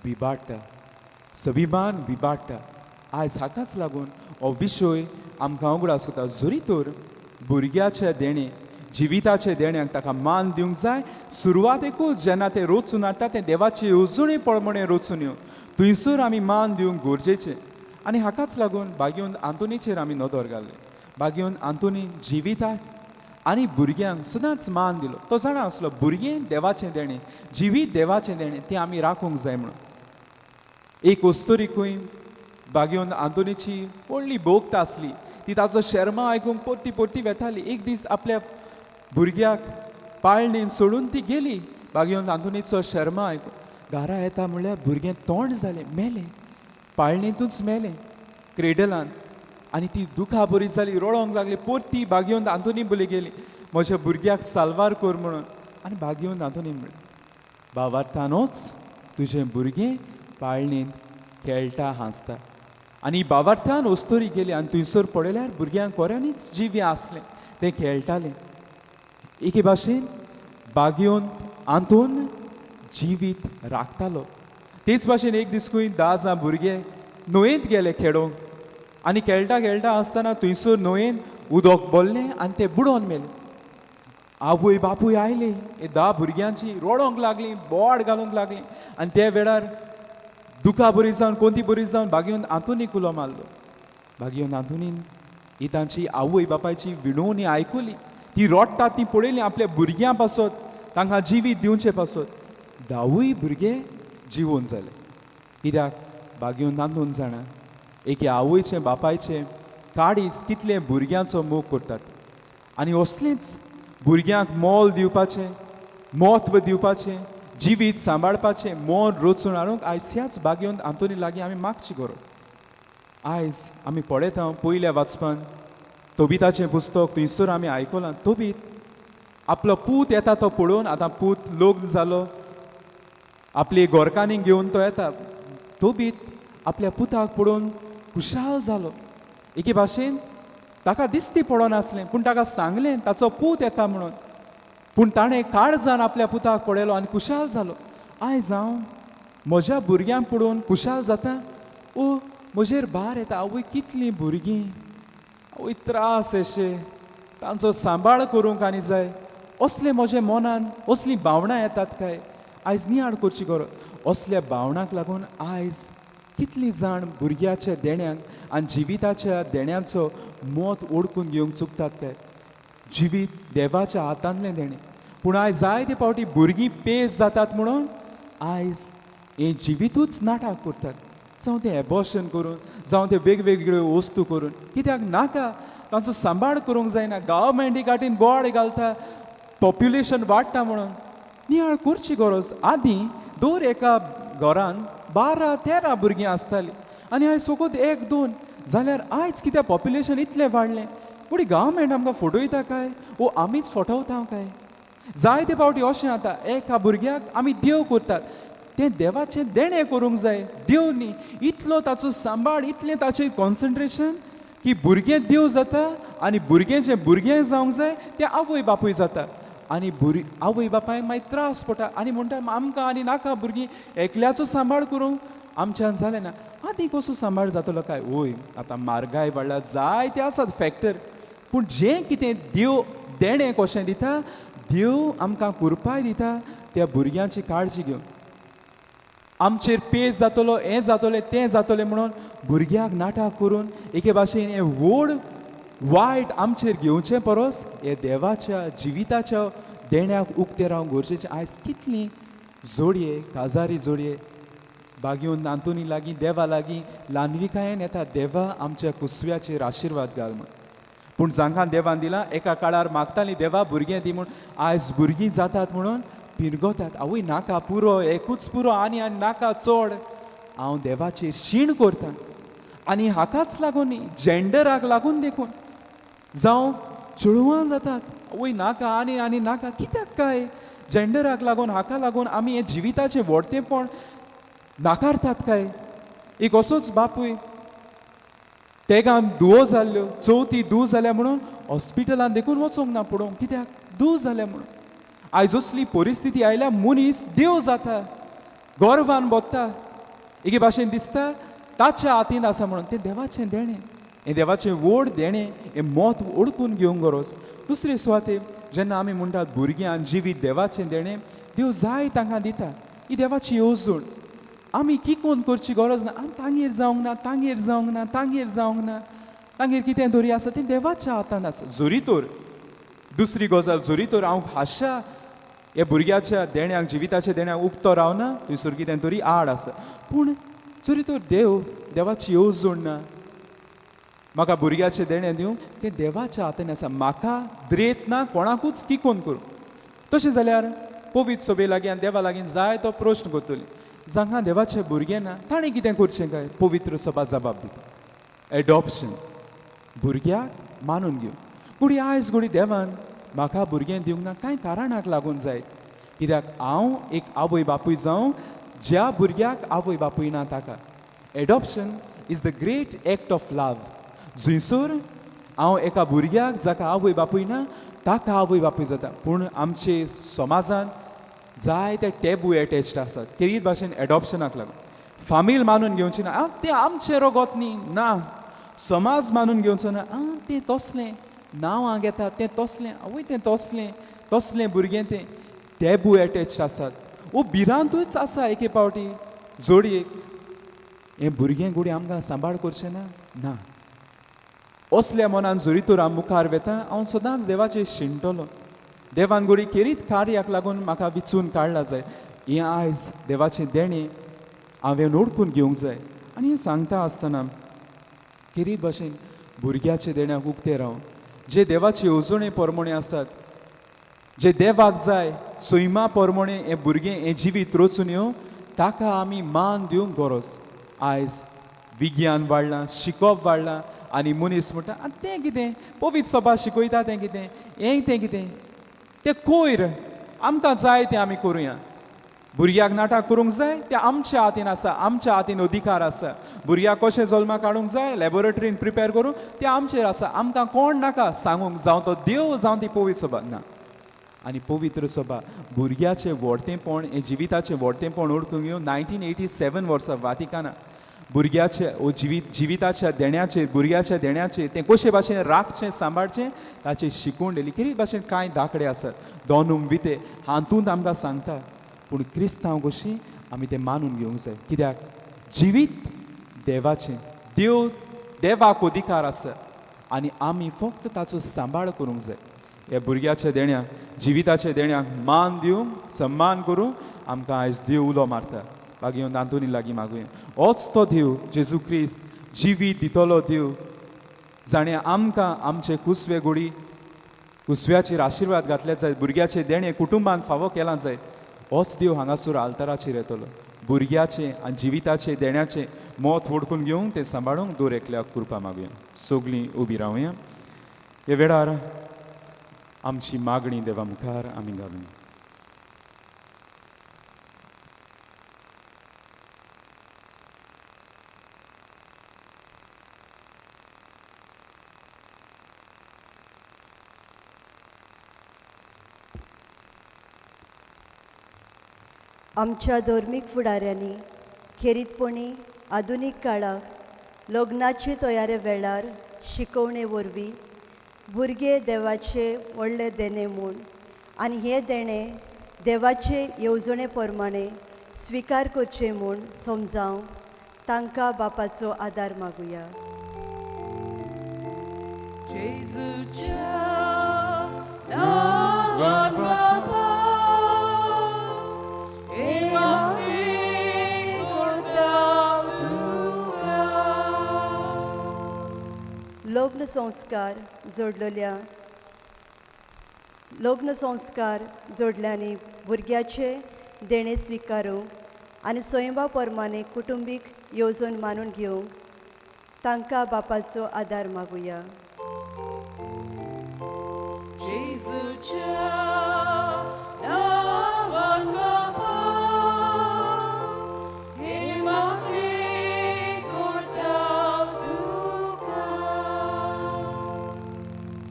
बिबाडटा, सभिमान बिबाडटा. आयज हाकाच लागून हो विशय आमकां उगडास जाता. जरी तर भुरग्याचें देणें, जिविताच्या देण्याक ताका मान दिवंक जाय. सुरवातेकूच जेन्ना तें रचून हाडटा तें देवाची येवजणे प्रमाणें रचून येवन थंयसर आमी मान दिवंक गरजेचें. आनी हाकाच लागून बागेवन आंतोनीचेर आमी नदर घाली. बागेवन आंतोनी जिविताक आनी भुरग्यांक सदांच मान दिलो. तो जाणा आसलो भुरगें देवाचें देणें, जिवीत देवाचें देणें, तें आमी राखूंक जाय म्हणून. एक अस्तुरीकूय बागेवन आंतोनीची व्हडली भोक्त आसली. ती ताचो शेर्मा आयकूंक परती परती वेताली. एक दीस आपल्या भुरग्याक पाळणीन सोडून ती गेली. बागेवन आंतोनीचो शेर्मा आयकून घरा येता म्हणल्यार भुरगें तोंड जालें, मेलें, पाळणींतूच मेलें, क्रेडलान. आनी ती दुखा बरी जाली, रडोंक लागली. परती बागेवन आंतोनी बोली गेली, म्हज्या भुरग्याक साल्वार कर म्हणून. आनी बागेवन आंतोनी म्हणलें, बावार्थानूच तुजें भुरगें पाळणींत खेळटा हांसता. आनी बावार्थान अस्तोरी गेली आनी थंयसर पळयल्यार भुरग्यांक खऱ्यांनीच जिवें आसलें, तें खेळटालें. एके भाशेन बागेवन आंतोन जिवीत राखतालो. तेच भाशेन एक दीस खंय 10 जाण भुरगे न्हंयेंत गेले खेळोंक आनी खेळटा खेळटा आसतना थंयसर न्हंयेंत उदक भरलें आनी ते बुडोन मेले. आवय बापूय आयले, हे 10 भुरग्यांची रडोंक लागली, बोवाळ घालूंक लागली. आनी त्या वेळार दुखा बरी जावन कोंती बरी जावन बागेवन आंतोनीक उलो मारलो. बागेवन आंतोनीन ही तांची आवय बापायची विणवणी आयकली. ती रडटा ती पळयली आपल्या भुरग्यां पासत, तांकां जिवीत दिवचे पासत. 10 भुरगे जिवोन जाले. कित्याक बागेवन आंतोन जाणा एके आवयचें बापायचें काळीज कितलें भुरग्यांचो मोग करतात. आनी असलेंच भुरग्यांक मोल दिवपाचें, म्हत्व दिवपाचें, जिवीत सांबाळपाचें मन रचून हाडूंक आयज ह्याच बागेवन आंतोनी लागीं आमी मागची गरज. आयज आमी पळयता पयल्या वाचपान तोबिताचें पुस्तक, थंयसर आमी आयकलां तोबीत आपलो पूत येता तो पळोवन, आतां पूत लग्न जालो, आपली गोरकांनी घेवन तो येता. तोबीत आपल्या पुताक पळोवन खुशाल जालो. एके भाशेन ताका दिसती पडोनासलें, पूण ताका सांगलें ताचो पूत येता म्हणून. पूण ताणें काळजान आपल्या पुताक पळयलो आनी खुशाल जालो. आयज हांव म्हज्या भुरग्यांक पळोवन खुशाल जाता, ओ म्हजेर भार येता, आवय कितलीं भुरगीं, आवय त्रास अशे, तांचो सांबाळ करूंक आनी जाय, असले म्हज्या मनान असलीं भावनां येतात काय? आयज नियाळ करची गरज. असल्या भावनांक लागून आयज कितलीं जाण भुरग्याच्या देण्यांक आनी जिविताच्या देण्यांचो मत ओडकून घेवंक चुकतात काय? जिवीत देवाच्या हातांतलें देणें, पूण आयज जायते फावटी भुरगीं पेज जातात म्हणून आयज हें जिवितूच नाटक करतात. जावं तें एबॉर्शन करून, जावं ते वेगवेगळ्यो वस्तू करून. कित्याक नाका, तांचो सांबाळ करूंक जायना. गव्हर्मेंटी गाठीन बोवाळ घालता पॉप्युलेशन वाडटा म्हणून. नियाळ करची गरज. आदीं दर एका घरान 12-13 भुरगीं आसतालीं आनी आयज फकत 1-2 जाल्यार आयज कित्याक पॉप्युलेशन इतलें वाडलें? पूण गव्हर्मेंट आमकां फटयता काय वो आमीच फटवता काय? जायते फावटी अशें जाता, एका भुरग्याक आमी देव करतात, तें देवाचें देणें करूंक जाय, देव न्ही. इतलो ताचो सांबाळ, इतलें ताचें कॉन्सन्ट्रेशन की भुरगें देव जाता आनी भुरगें जें भुरगें जावंक जाय तें आवय बापूय जाता. आनी आवय बापायक मागीर त्रास पडटा आनी म्हणटा आमकां आनी नाका भुरगीं, एकल्याचो सांबाळ करूंक आमच्यान जालें ना. आनी कसो सांबाळ जातलो काय? वय आतां म्हारगाय वाडल्या, जायते आसात फॅक्टर, पूण जें कितें देव देणें कशें दिता, देव आमकां कुरपाय दिता त्या भुरग्यांची काळजी घेवन. आमचेर पेज जातलो, हें जातलें, तें जातलें म्हणून भुरग्याक नाटक करून एके भाशेन हें व्हड वायट आमचेर घेवचें परस हे देवाच्या जिविताच्या देण्याक उक्तें रावंक गरजेचें. आयज कितलीं जोडये, काजारी जोडये बागेवन आंतोनी लागीं, देवा लागीं ल्हानविकायेन येता, देवा आमच्या कुसव्याचेर आशिर्वाद घाल म्हूण. पूण जांकां देवान दिलां, एका काळार मागतालीं देवा भुरगें दी म्हूण, आयज भुरगीं जातात म्हणून पिरगोतात, आवय नाका पुरो, एकूच पुरो, आनी आनी नाका चड, हांव देवाचेर शीण करता. आनी हाकाच लागून न्ही, जेंडराक लागून देखून जावं चेडवां जातात, आवय नाका आनी आनी नाका. कित्याक काय जेंडराक लागून, हाका लागून आमी हें जिविताचें व्हडतेंपण नाकारतात काय? एक असोच बापूय, तेगान दुवो जाल्ल्यो, चवथी धूव जाल्या म्हणून हॉस्पिटलान देखून वचोंक ना पळोवंक, कित्याक धूव जाल्या म्हणून. आयज असली परिस्थिती आयल्या, मनीस देव जाता, गर्वान बोत्ता, एके भाशेन दिसता ताच्या हातीन आसा म्हणून. तें देवाचें देणें, हें देवाचें व्हड देणें, हें मत ओडकून घेवंक गरज. दुसरे सुवातेर जेन्ना आमी म्हणटात भुरग्यां जिवीत देवाचें देणें, देव जाय तांकां दिता, ही देवाची येवजण. आमी किकोन करची गरज ना. आनी तांगेर जावंक ना, तांगेर जावंक ना, तांगेर जावंक ना, तांगेर कितें दोरी आसा तें देवाच्या हातान आसा. जरी तर दुसरी गजाल, जरी तर हांव हाशा ह्या भुरग्याच्या देण्याक, जिविताच्या देण्याक उक्तो रावना, थंयसर कितें तरी आड आसा. पूण जरी तर देव, देवाची येवजण ना म्हाका भुरग्याचें देणें दिवंक, तें देवाच्या हातान आसा, म्हाका द्रेत ना कोणाकूच किकोन करूं. तशें जाल्यार पवित्र सभे लागीं आनी देवा लागीं जाय तो प्रश्न करतली, जांकां देवाचें भुरगें ना ताणें कितें करचें काय? पवित्र सभा जबाब दिता, एडॉप्शन, भुरग्याक मानून घेवं. घोडी आयज घोडी देवान म्हाका भुरगें दिवंक ना कांय कारणाक लागून जायत, कित्याक हांव एक आवय बापूय जावं ज्या भुरग्याक आवय बापूय ना ताका. Adoption is the great act of love. जंयसर हांव एका भुरग्याक जाका आवय बापूय ना ताका आवय बापूय जाता. पूण आमचे समाजान जायते टॅबू एटॅच्ड आसात केरीत भाशेन एडॉप्शनाक लागून. फामील मानून घेवची ना, आं तें आमचें रगत न्ही, ना समाज मानून घेवचो ना, आं तें तसलें नांवां घेता, तें तसलें, आवय तें तसलें, तसलें भुरगें तें. टॅबू एटॅच्ड आसात, वो भिरांतूच आसा एके पावटी जोडयेक, हें भुरगें घोडी आमकां सांबाळ करचें ना. ना असल्या मनान जरी तर हांव मुखार वेता, हांव सदांच देवाचेर शिणटलो, देवान घोडी केरीत कार्याक लागून म्हाका विचून काडला जाय. हें आयज देवाचें देणें हांवें ओडकून घेवंक जाय. आनी हें सांगता आसतना केरीत भाशेन भुरग्याचे देण्याक उक्तें रावन, जे देवाचे येवजणे परमणे आसात, जे देवाक जाय सैमा परमणे हें भुरगें हें जिवीत रचून येवं, ताका आमी मान दिवंक गरज. आयज विज्ञान वाडलां, शिकप वाडलां, आनी मनीस म्हणटा आनी तें कितें पवित्र सभा शिकयता, तें कितें, हें तें कितें, तें कोयर, आमकां जाय तें आमी करुया. भुरग्याक नाटक करूंक जाय तें आमच्या हातीन आसा, आमच्या हातीन अधिकार आसा. भुरग्याक कशें जल्मा काडूंक जाय, लॅबोरेटरीन प्रिपेर करूंक तें आमचेर आसा, आमकां कोण नाका सांगूंक, जावं तो देव जावं ती पवित्र सभा ना. आनी पवित्र सभा भुरग्याचें व्हडतेंपण, हें जिविताचें व्हडतेंपण ओळखूंक येवन 1987 वर्सा वातिकाना भुरग्याचे ओ जिविताच्या देण्याचेर, भुरग्याच्या देण्याचेर तें कशे भाशेन राखचें सांबाळचें ताचेर शिकवण दिली. कितें भाशेन कांय दाखडे आसात दोनूम विते हातूंत आमकां सांगता, पूण क्रिस्तांव कशी आमी तें मानून घेवंक जाय, कित्याक जिवीत देवाचें, देव देवाक अधिकार आसा आनी आमी फक्त ताचो सांबाळ करूंक जाय. ह्या भुरग्याच्या देण्याक, जिविताच्या देण्याक मान दिवंक, सन्मान करूंक आमकां आयज देव उलो मारता. लागीं आंतोनी लागीं मागुया, होच तो देव जेजू क्रिस्त जिवीत दितलो देव, जाणें आमकां आमचे कुसवे गोडी कुसव्याचेर आशिर्वाद घातले जाय, भुरग्याचें देणें कुटुंबान फावो केलां जाय, होच देव हांगासर आल्ताराचेर येतलो. भुरग्याचें आनी जिविताचें देण्याचें मत वडकून घेवंक, तें सांबाळूंक दर एकल्याक कृपा मागुया. सगळीं उबी रावया. ह्या वेळार आमची मागणी देवा मुखार आमी घालुया. आमच्या धर्मीक फुडाऱ्यांनी खेरीतपणी आधुनीक काळाक लग्नाचे तयारे वेळार शिकवणे वरवीं भुरगे देवाचे व्हडले देणे म्हूण आनी हे देणे देवाचे येवजणे प्रमाणे स्विकार करचें म्हूण समजावंक तांकां बापाचो आदार मागुया. जेजूच्या नांवान बापा, हे मागणें करता तुका. लग्न संस्कार जोडलेल्या लग्न संस्कार जोडल्यांनी भुरग्याचे देणें स्विकारूंक आनी स्वयंबा प्रमाणे कुटुंबीक येवजण मानून घेवंक तांकां बापाचो आदार मागुया. जेजूच्या नांवान बापा, हे मागणें करता तुका.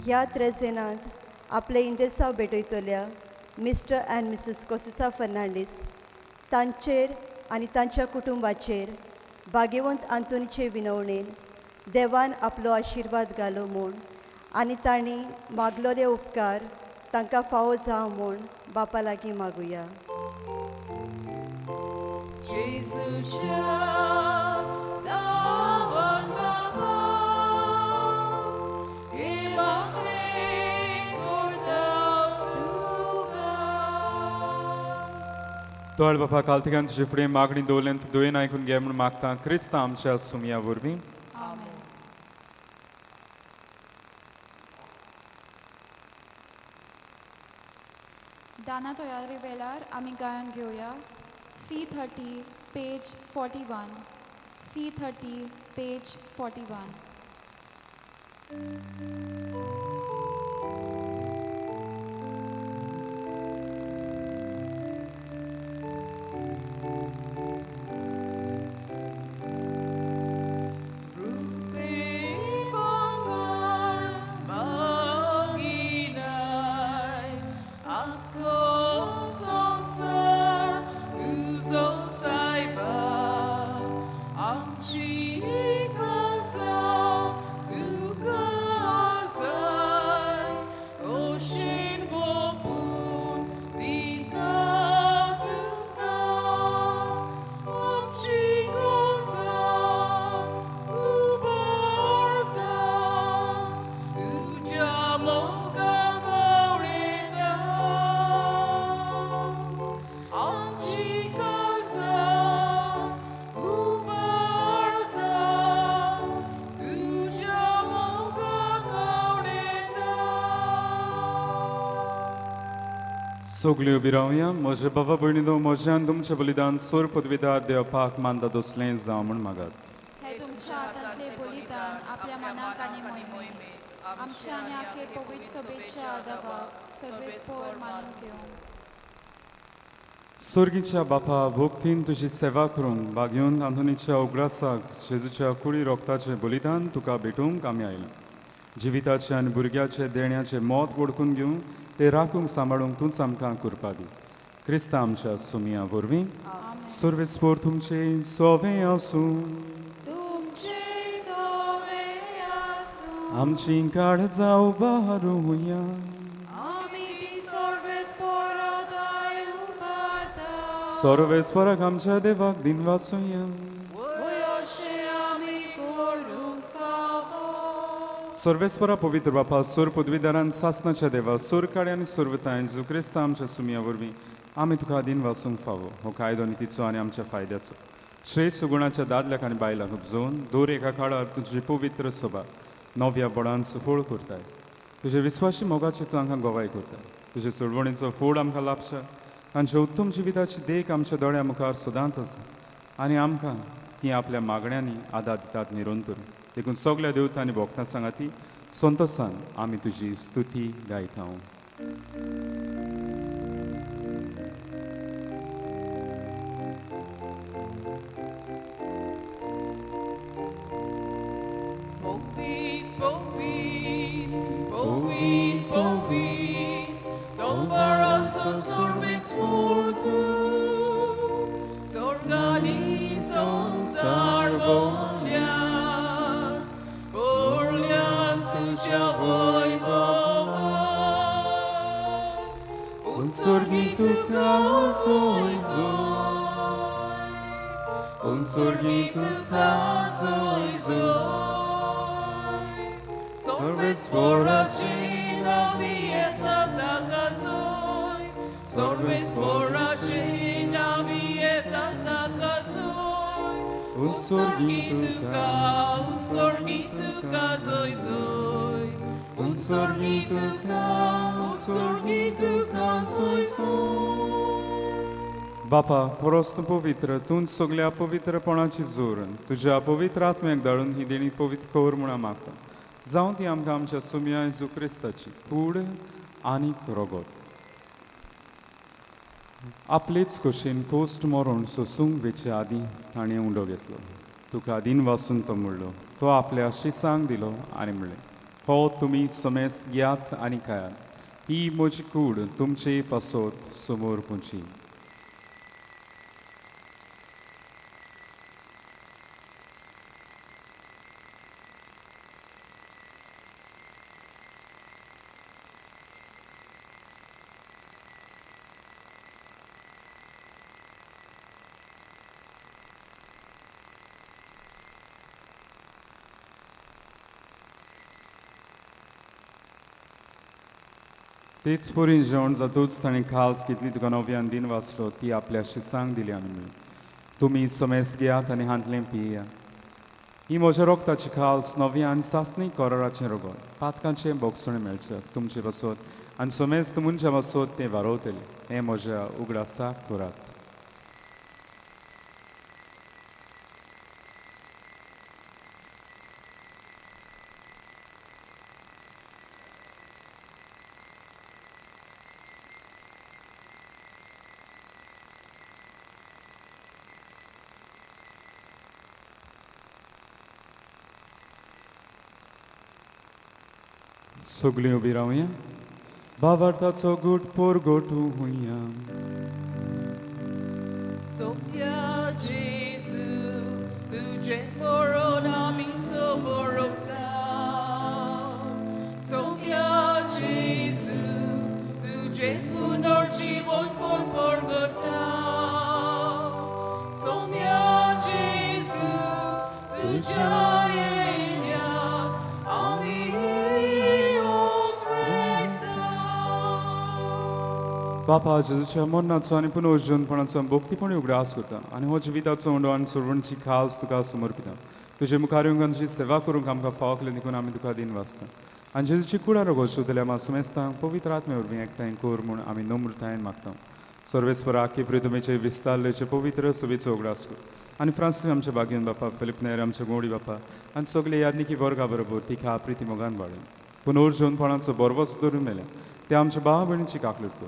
ह्या त्रेजेनाक आपले इंदेसांव भेटयतल्या मिस्टर आनी मिसीस कोसिसा फर्नांडीस तांचेर आनी तांच्या कुटुंबाचेर भाग्यवंत आंतोनीचे विनवणेन देवान आपलो आशिर्वाद घालो म्हूण आनी तांणी मागलोले उपकार तांकां फावो जावं म्हूण बापा लागीं मागुया. जेजूच्या नांवान बापा, हे मागणें करता तुका. दोळ बापा कालतिकान तुजे फुडें मागणी दवरल्यान ती दुयेन आयकून घे म्हूण मागता क्रिस्तांव आमच्या सुमया वरवीं. आमेन. दाना तयारी वेळार आमी गायन घेवया. C 30 page 41, C 30 page 41. सगळीं उबी रावया. म्हजे बाबा भयणीनो, म्हज्यान तुमचें बलिदान सोर पदवीदार देवपाक मानता तसलें जावं म्हूण मागात. हे तुमच्या हातांतले बलिदान आपल्या मनाक आनी मोहिमेक आमच्या आनी आखे पवित्र सभेच्या आदावाक सर्वेस्पोर मानून घेवंक. सोर्गीच्या बापा, भोक्तीन तुजी सेवा करूंक भाग्योन आंतोनीच्या उगडासाक जेजूच्या कुडी रोगताचें बलिदान तुका भेटोवंक आमी आयला. जिविताचें आनी भुरग्याचें देण्याचें मोत वडकून घेवंक ते राखूंक सांबाळूंक तूंच आमकां करपा दी. क्रिस्ता आमच्या सुमया वरवीं. सर्वेस्पोर तुमचें सोवें आसूं. तुमचे सोवे आसूं. आमची काळजां उबारुया. आमी ती सर्वेस्पोरादाय उबारता. सर्वेस्पराक आमच्या देवाक दिनवासुया. वय अशें आमी करूंक फावो. सर्वेस्परा पवित्र बापा, सोर पदवीदारान सासनाच्या देवा, सोर काळे आनी सोरवताय जो क्रिस्ता आमच्या सुमया वरवीं आमी तुका दिनवासूंक फावो. हो कायदो नितीचो आनी आमच्या फायद्याचो श्रेश्ठ सुगुणाच्या दादल्याक आनी बायलांक उपजोवन दर एका काळार तुजी पवित्र सभा नव्या बळान सुफळ करताय. तुजे विस्वाशी मोगाची तूं तांकां गवाय करताय. तुजे सोडवणीचो फोड आमकां लाभच्या तांच्या उत्तम जिविताची देख आमच्या दोळ्या मुखार सदांच आसा आनी आमकां ती आपल्या मागण्यांनी आदार दितात निरंतर. देखून सगल्या देवता आनी भोगतां सांगाती संतोसान आमी तुजी स्तुती गायता. Povit, povit, povit, povit, Dobaranzo sorbes kurtu, Sorganizon sarbolyan, Borlian tuja voi boban, Un sorghi tu caso. उंचोर्गी तुका जोय जोय. सर्वेस्पोराची नावी येता ताका जोय. सर्वेस्पोराची नावी येता ताका जोय. उंचोर्गी तुका उंचोर्गी तुका जोय जोय. उंचोर्गी तुका उंचोर्गी तुका जोय जोय. बापा परस तूं पवित्र, तूं सगल्या पवित्रपणाची जोर तुज्या पवित्र आत्म्याक धाडून ही देणी पवित्र कर म्हूण हांव मागता. जावं ती आमकां आमच्या सुमया जेजू क्रिस्ताची कूड आनी रगत. आपलेच कशेन कोश्ट मरण सोसूंक वेचे आदीं ताणें उंडो घेतलो. तुका दीन वासून तो म्हणलो, तो आपल्या शिसांक दिलो आनी म्हणलें, हो तुमी समेस्त घेयात आनी खायात, ही म्हजी कूड तुमचे पासत समोर पुची. तेच परी जेवण जातूच ताणें खाल्स घेतली, तुका नव्यान दिन वाचलो, ती आपल्या शिसांक दिली आनी म्हणली, तुमी समेस्त घेयात आनी हांतलें पिया. ही म्हज्या रोगताची खाल्स नव्यान सासणी कराराचें रगत, पातकांचें बोगसणें मेळचें तुमचे पासत आनी समेस्त मनशां पासत तें वारोवतलें. हें म्हज्या उगडासाक करात. सगळीं उबी रावया. भावार्थाचो गूट पोरगोटू हुया. Sophia Jesu, तुझे मरण आमी समोरता. Sophia Jesu, तुझे पुनर्जीवन पण परगटा. Sophia Jesu, तुझ्या येण्याक आमी ओत्रेता. बापा जेजूच्या मरणाचो आनी पुनर्जीवनपणाचो भक्तीपणी उगडास करता आनी हो जिविताचो उंडो आनी सोडवणची खास तुका समर्पिता. तुजे मुखार येवंक आनी तुजी सेवा करूंक आमकां फावो केलें देखून आमी तुका दिन वाचता. आनी जेजूची कुडा रोगो सोदल्या आमा सुमेस्तांक पवित्र आत्मे वरवीं एकठांय कर म्हूण आमी नम्रतायेन मागता. सर्वेस्परा प्रितमेचे विस्तारलेचे पवित्र सुबेचो उगडास कर आनी फ्रांसीस आमच्या बागेन बापा, फिलीप नेर आमच्या गोडी बापा आनी सगळे यादनिकी वर्गा बरोबर तिका प्रिती मोगान वाडून पुनर्जीवनपणाचो बरवस धरून मेल्या ते आमच्या भाव भयणीची काकलूट कर.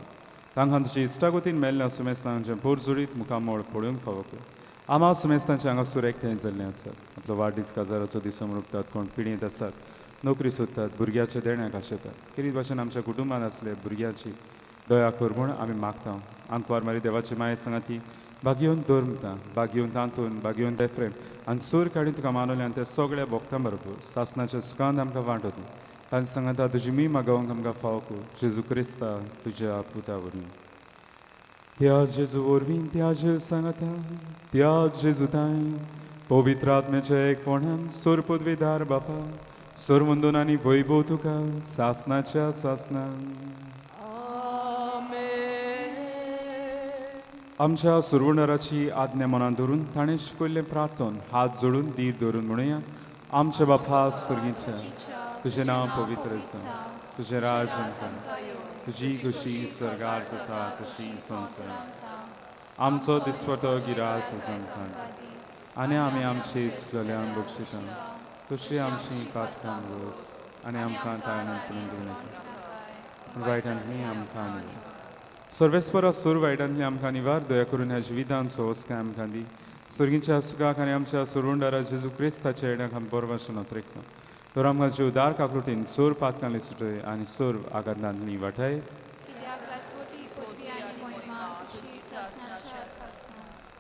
तांकां तुजी इश्टागतीन मेल्ल्या सुमेस्तांचें पोरजोडीत मुखामळ पळोवंक फावो कर. आमा सुमेस्तांचे हांगासर एकठांय जाल्लें आसात. आपलो वाडदीस काजाराचो दिसो म्हणटात, कोण पिडयेंत आसात, नोकरी सोदतात, भुरग्याच्या देण्याक आशेतात. खेरीत भाशेन आमच्या कुटुंबांत आसले भुरग्याची दया कर म्हूण आमी मागता. आंकवार मारी देवाची माये सांगाती बागयोवन धर्मता, बागयोवन तांतून, बागयोवन एफ्रेम आनी सूर काडून तुका मानवले आनी त्या सगळ्या भोक्तां बरोबर सासनाच्या सुखान आमकां वांटो दी. तांचे सांगाता तुजी मी मागोवंक आमकां फावो कर जेजू क्रिस्ता तुज्या पुता वरवीं. त्या जेजू वरवीं, त्या जेजू सांगाता, त्या जेजू ताय पवित्र आत्म्याच्या एकपणान सोर पदवीदार बापा सोरवंदून आनी वैभव तुका सासनाच्या सासनान. आमेन. आमच्या सुरवणराची आज्ञा मनान धरून ताणें शिकयल्लें प्रार्थन हात जोडून धीर धरून म्हणुया. आमच्या बापा सर्गीच्या, तुजें नांव पवित्र जावं, तुजें राज आमकां, तुजी खुशी स्वर्गार जाता तशी संवसारांत. आमचो दिसपटो गिरास आमकां आनी आमी आमची चुकलेल्यान बक्षिता तशी आमची पातकां गोस आनी आमकां तायनात पडून दिवं नाका, वायटांतली आमकां निवार. सर्वेस्परा सूर वायटांतली आमकां निवार. दया करून ह्या जिवितान सोंसकाय आमकां दी. सर्गीच्या सुखाक आनी आमच्या सुरुंडारा जेजू क्रिस्ताच्या येण्याक आमी बरो भाशेन अत्रेकता. तर आमकां जीव दार काकलुटीन सोर पातकांली सुटय आनी सोर आघातांतली वाटाय.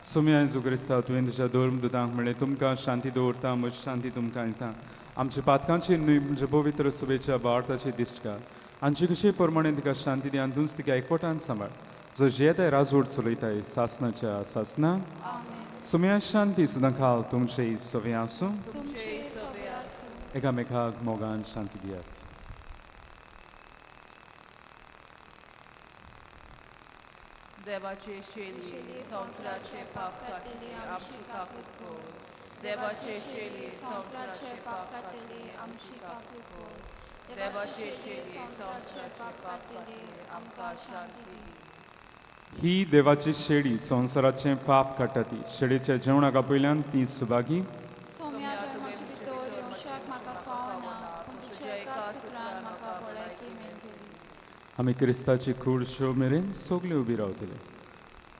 सुम्या जेजू क्रिस्ता, तुवें तुज्या धर्म दुतांक म्हणलें, तुमकां शांती दवरता, म्हजी शांती तुमकां दिता. आमच्या पातकांची न्हय म्हणजे पवित्र सुबेच्या भावार्थाची दिश्ट घाल आमचे कशे प्रमाणे तिका शांती दी आनी तूंच तिका एकवटान सांबाळ, जो जियेताय राजवट चलयताय सासनाच्या सासना. सुम्या शांती सुदां खाल तुमचे सवे आसूं. तुमचे सवे आसूं. एकामेकाक मोगान शांती दियात. देवाचे शेली संवसाराचे पाप काडटले आमची काकूत कर. देवाचे शेली संवसाराचे पाप काडटले आमची काकूत कर. देवाचे शेली संवसाराचे पाप काडटले आमकां शांती दी. ही देवाची शेळी संवसाराचें पाप काडटा ती शेळीच्या जेवणाक आपयल्यान ती सुभागी. सोम्या तुवें म्हजे भितर येवशाक म्हाका फावना, पूण तुज्या एका सुत्रान म्हाका भलायकी मेळटली. आमी क्रिस्ताची कूड शो मेरेन सगळीं उबी रावतले.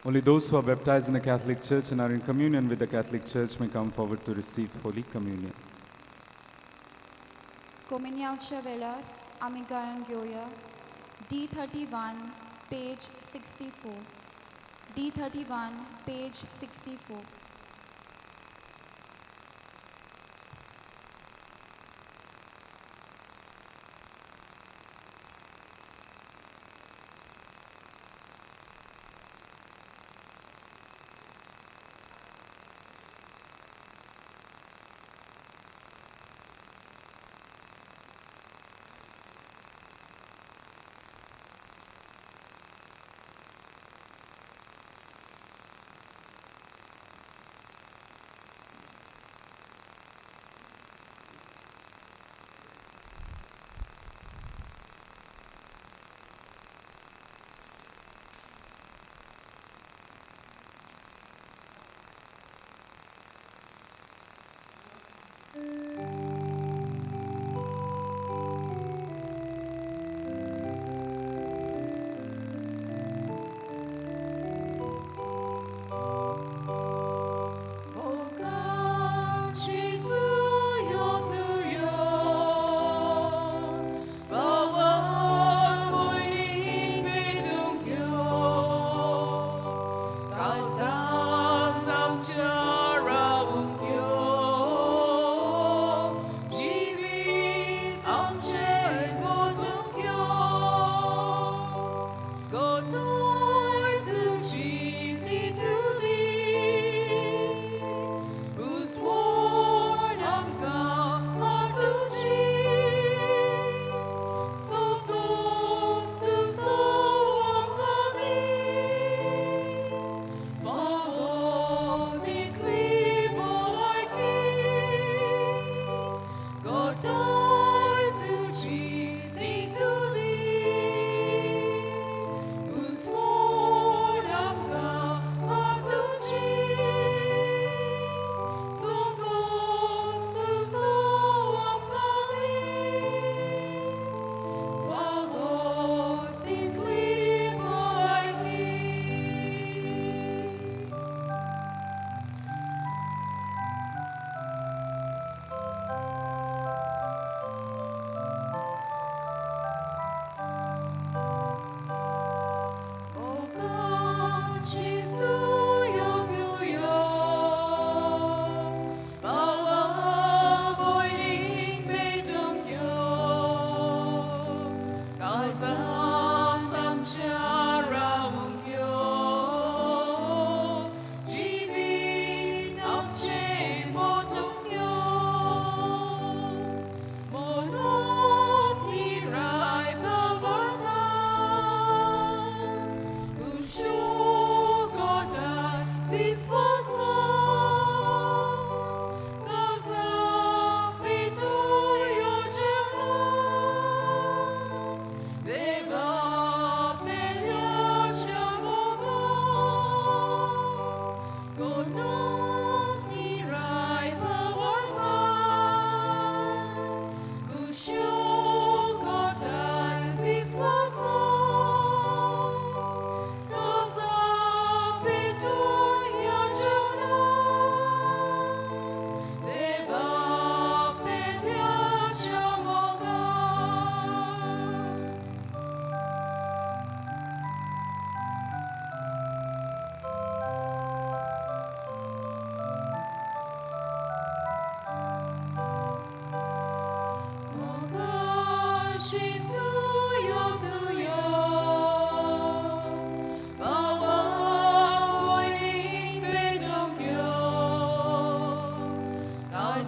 Only those who are baptized in the Catholic Church and are in communion with the Catholic Church may come forward to receive Holy Communion. कोमिन्यांवच्या वेळार आमी गायन घेवया D 31 page 64, D 31 page 64.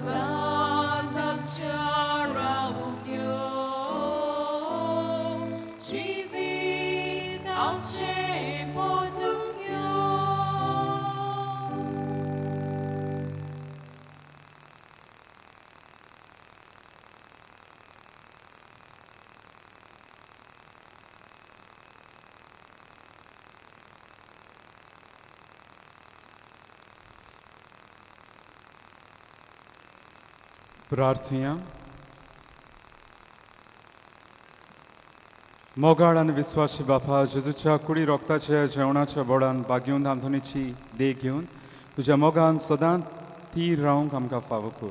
काळजांत आमच्या रावूंक यो जिवीत आमचें बदलूंक यो. प्रार्थुया. मोगाळ आनी विस्वाशी बापा, जेजूच्या कुडी रोगताच्या जेवणाच्या बोडान बागेवन आंतोनीची देख घेवन तुज्या मोगान सदांच तीर रावंक आमकां फावो कर.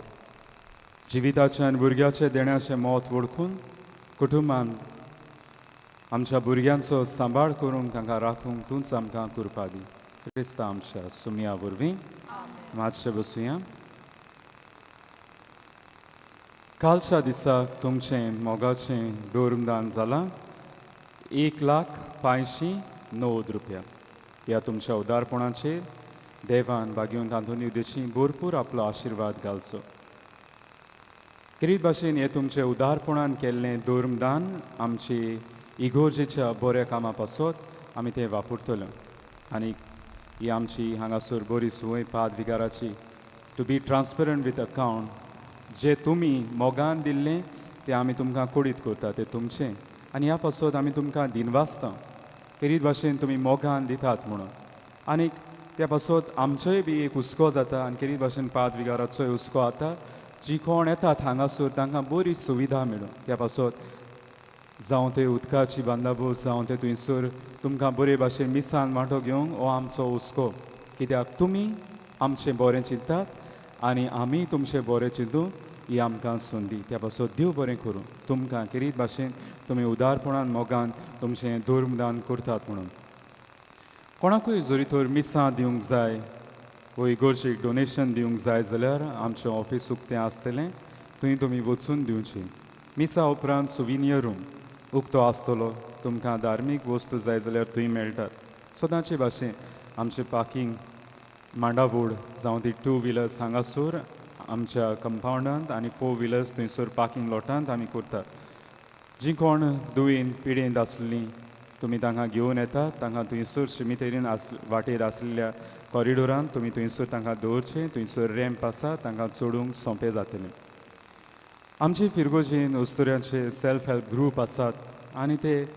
जिविताचें आनी भुरग्याचें देण्याचें मत वळखून कुटुंबान आमच्या भुरग्यांचो सांबाळ करूंक तांकां राखूंक तूंच आमकां कृपा दी. क्रिस्ता आमच्या सुमया वरवीं. मातशें बसुया. कालच्या दिसा तुमचें मोगाचें धर्मदान जालां 1,00,590 रुपया. ह्या तुमच्या उदारपणाचेर देवान बागेवन तांतून उदेशी भरपूर आपलो आशिर्वाद घालचो. खेरीत भाशेन हें तुमचें उदारपणान केल्लें धर्मदान आमचे इगोर्जेच्या बऱ्या कामा पासत आमी तें वापरतले. आनी ही आमची हांगासर बरी संवय पाद विगाराची, to be transparent with account. जे तुमी मोगान दिल्लें तें आमी तुमकां कोडीत करता तें तुमचें, आनी ह्या पासत आमी तुमकां दिनवासता खेरीत भाशेन तुमी मोगान दितात म्हणून. आनीक त्या पासत आमचोय बी एक हुस्को जाता आनी खेरीत भाशेन पाद विगाराचोय हुस्को जाता. जी कोण येतात हांगासर तांकां बरी सुविधा मेळूं त्या पासत, जावं ते उदकाची बंदोबस्त, जावं ते थंयसर तुमकां बरे भाशेन मिसान वांटो घेवंक हो आमचो हुस्को. कित्याक तुमी आमचें बरें चिंतात आनी आमी तुमचें बरें चिंतूं ही आमकां संदी. त्या पासत देव बरें करूं तुमकां खेरीत भाशेन तुमी उदारपणान मोगान तुमचें धर्मदान करतात म्हणून. कोणाकूय जरी तर मिसां दिवंक जाय वो इगोर्जेक डोनेशन दिवंक जाय जाल्यार आमचें ऑफीस उक्तें आसतलें, थंय तुमी वचून दिवचें. मिसा उपरांत सुविनियर रूम उक्तो आसतलो, तुमकां धार्मीक वस्तू जाय जाल्यार थंय मेळटात. सदांचे भाशेन आमचें पार्कींग मांडावूड जावं ती टू व्हिलर्स हांगासर आमच्या कंपावंडांत आनी फोर व्हिलर्स थंयसर पार्कींग लॉटांत आमी करतात. जी कोण दुयेंत पिडेंत आसलीं तुमी तांकां घेवन येतात, तांकां थंयसर शिमितेरीन वाटेर आसलेल्या कॉरिडोरान तुमी थंयसर तांकां दवरचें. थंयसर रॅम्प आसा, तांकां चडूंक सोंपें जातलें. आमचे फिरगोजेन उस्तुऱ्यांचे सेल्फ हेल्प ग्रूप आसात आनी ते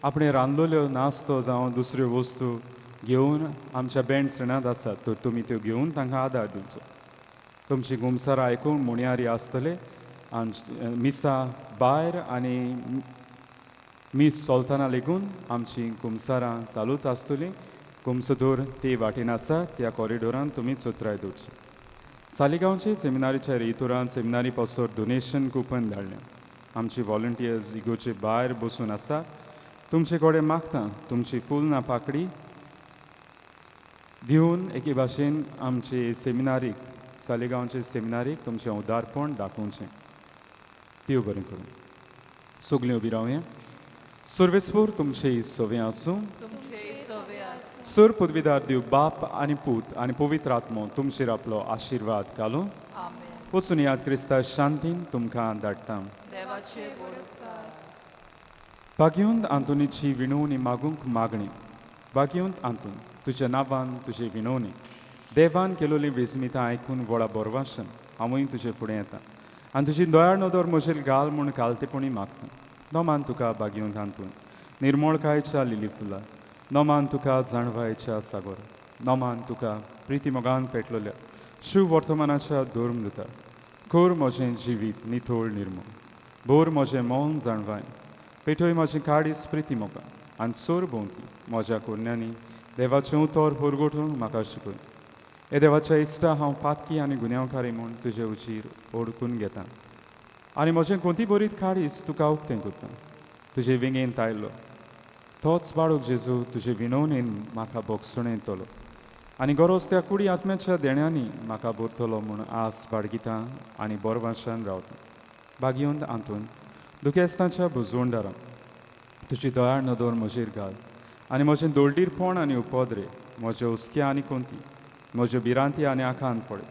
आपणे रांदलेल्यो नास्तो जावं दुसऱ्यो वस्तू घेवन आमच्या बँड श्रेणांत आसात, तर तुमी त्यो घेवन तांकां आदार दिवचो. तुमची गुमसारां आयकूंक मुणयारी आसतले आमची मिसा भायर आनी मीस चलतना लेगून आमची कुमसारां चालूच आसतलीं. कुमसदोर ते वाटेन आसा त्या कॉरिडोरान तुमी चोत्राय दवरची. सालिगांवचे सेमिनारीच्या रेतुरान सेमिनारी पासर डोनेशन कुपन धाडलें. आमची वॉलंटियर्स इगोर्जे भायर बसून आसा, तुमचे कडेन मागता तुमची फूल ना पाकडी दिवन एके भाशेन आमचे सेमिनारीक, सालिगांवचे सेमिनारीक तुमचें उदारपण दाखोवचें. देव बरें करूं. सगलीं उबी रावया. सर्वेस्पूर तुमचे सवे आसूं. तुमचे सवे आसूं. सर पदवीदार देव बाप आनी पूत आनी पवित्र आत्मो तुमचेर आपलो आशिर्वाद घालूं. आमेन. वचून याद क्रिस्ता शांतीन तुमकां धाडटा. देवाचे व्हड उपकार. भाग्यवंत आंतोनीची विणवणी मागूंक मागणी. भाग्यवंत आंतोन, तुज्या नांवान तुजे विणवणी देवान केलोली विस्मितां आयकून व्हडा बोरवाशन हांवूय तुजे फुडें येता आनी तुजी दयाळ नदर म्हजेर घाल म्हूण कालतेपणी मागता. नमान तुका भाग्यवंत आंतोन, निर्मळकायच्या लिली फुलां, नमान तुका जाणवायच्या सागोर, नमान तुका प्रिती मोगान पेटलोल्या शिव वर्तमानाच्या धर्मदुता. कर म्हजें जिवीत नितळ निर्मळ, भोर म्हजें मौन जाणवाय, पेटय म्हजें काडीस प्रिती मोगा आनी चोर भोंवती म्हज्या कोरण्यांनी देवाचें उतर होरगोटूंक म्हाका शिकय. हे देवाच्या इश्टा, हांव पातकी आनी गुन्यांवकारी म्हूण तुजे उचीर ओडकून घेता आनी म्हजें कोंती बरीत काडीस तुका उक्तें करता. तुजे वेंगेंत आयलो तोच बाळूक जेजू तुजे विनवणेन म्हाका बोगसणें येतलो आनी गरज त्या कुडी आत्म्याच्या देण्यांनी म्हाका भरतलो म्हूण आस बाळगिता आनी बोरवाशान रावता. भागयवंत आंतून, दुखेस्तांच्या बुजवणदारां, तुजी दयाळ नदर म्हजेर घाल आनी म्हजें दोळडीरपण आनी उपद्रे, म्हज्यो हुस्के आनी कोंती, म्हज्यो भिरांती आनी आखांत पळय.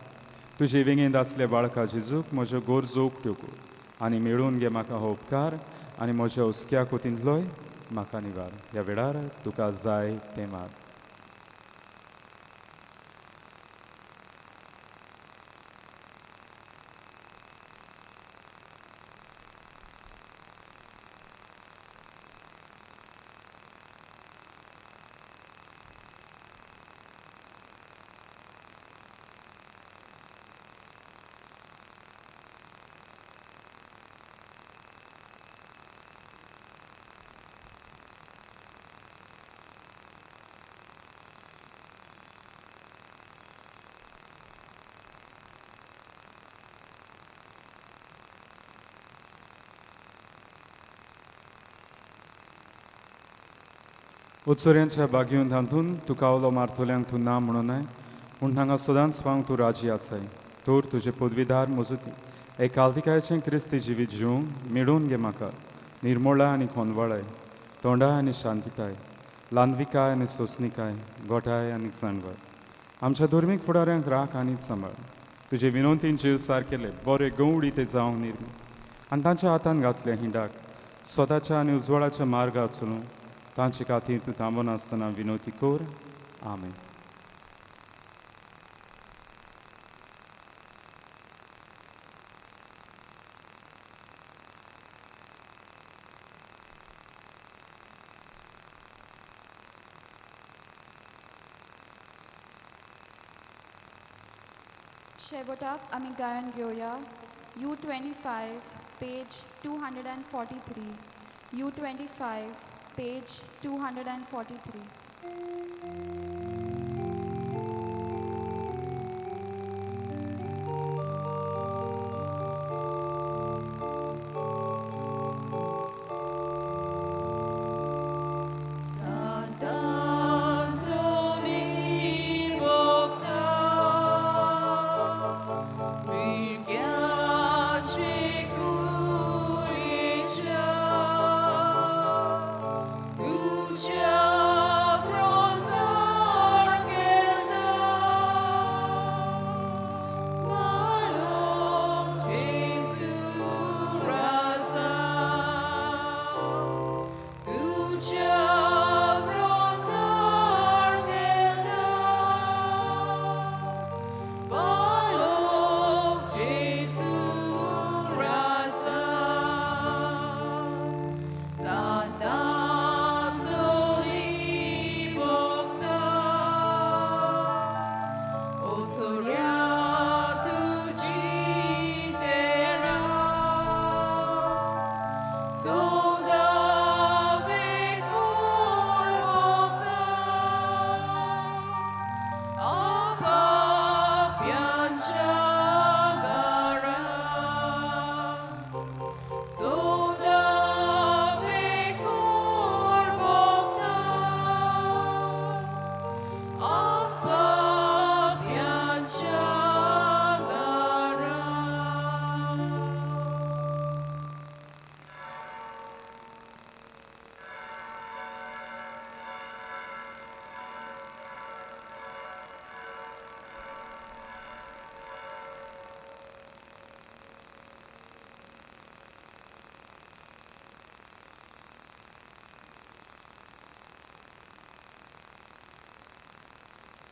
तुजे वेंगेंत आसल्या बाळका जेजूक म्हज्यो गरजो उक्त्यो कर आनी मेळून घे म्हाका हो उपकार आनी म्हज्या हुस्क्या कोतींतलोय म्हाका निवार. ह्या वेळार तुका जाय तें माग. उत्सर्यांच्या बागेवन धांतून तुका उलो मारतल्यांक तूं ना म्हणूनय पूण हांगा सदांच पावंक तूं राजी आसाय. तर तुजे पदवीदार मजुती एक आल्तिकायचें क्रिस्ती जिवीत जिवंक मेळून घे म्हाका निर्मोळाय आनी खोनवाळाय, तोंडाय आनी शांतिताय, लांदविकाय आनी सोंसणिकाय, गोठाय आनी जाणवाय. आमच्या धर्मीक फुडाऱ्यांक राख आनी सांबाळ. तुजे विनोंतीन जीव सारकेले बरे गवडी ते जावंक निर्मी आनी तांच्या हातान घातले हिंडाक स्वताच्या आनी उजवाडाच्या मार्गार चलूंक तांचे खातीर तूं थांबनासतना विनोती कर. आमेन. शेवटाक आमी गायन घेवया U25 page 243. U25 page 243.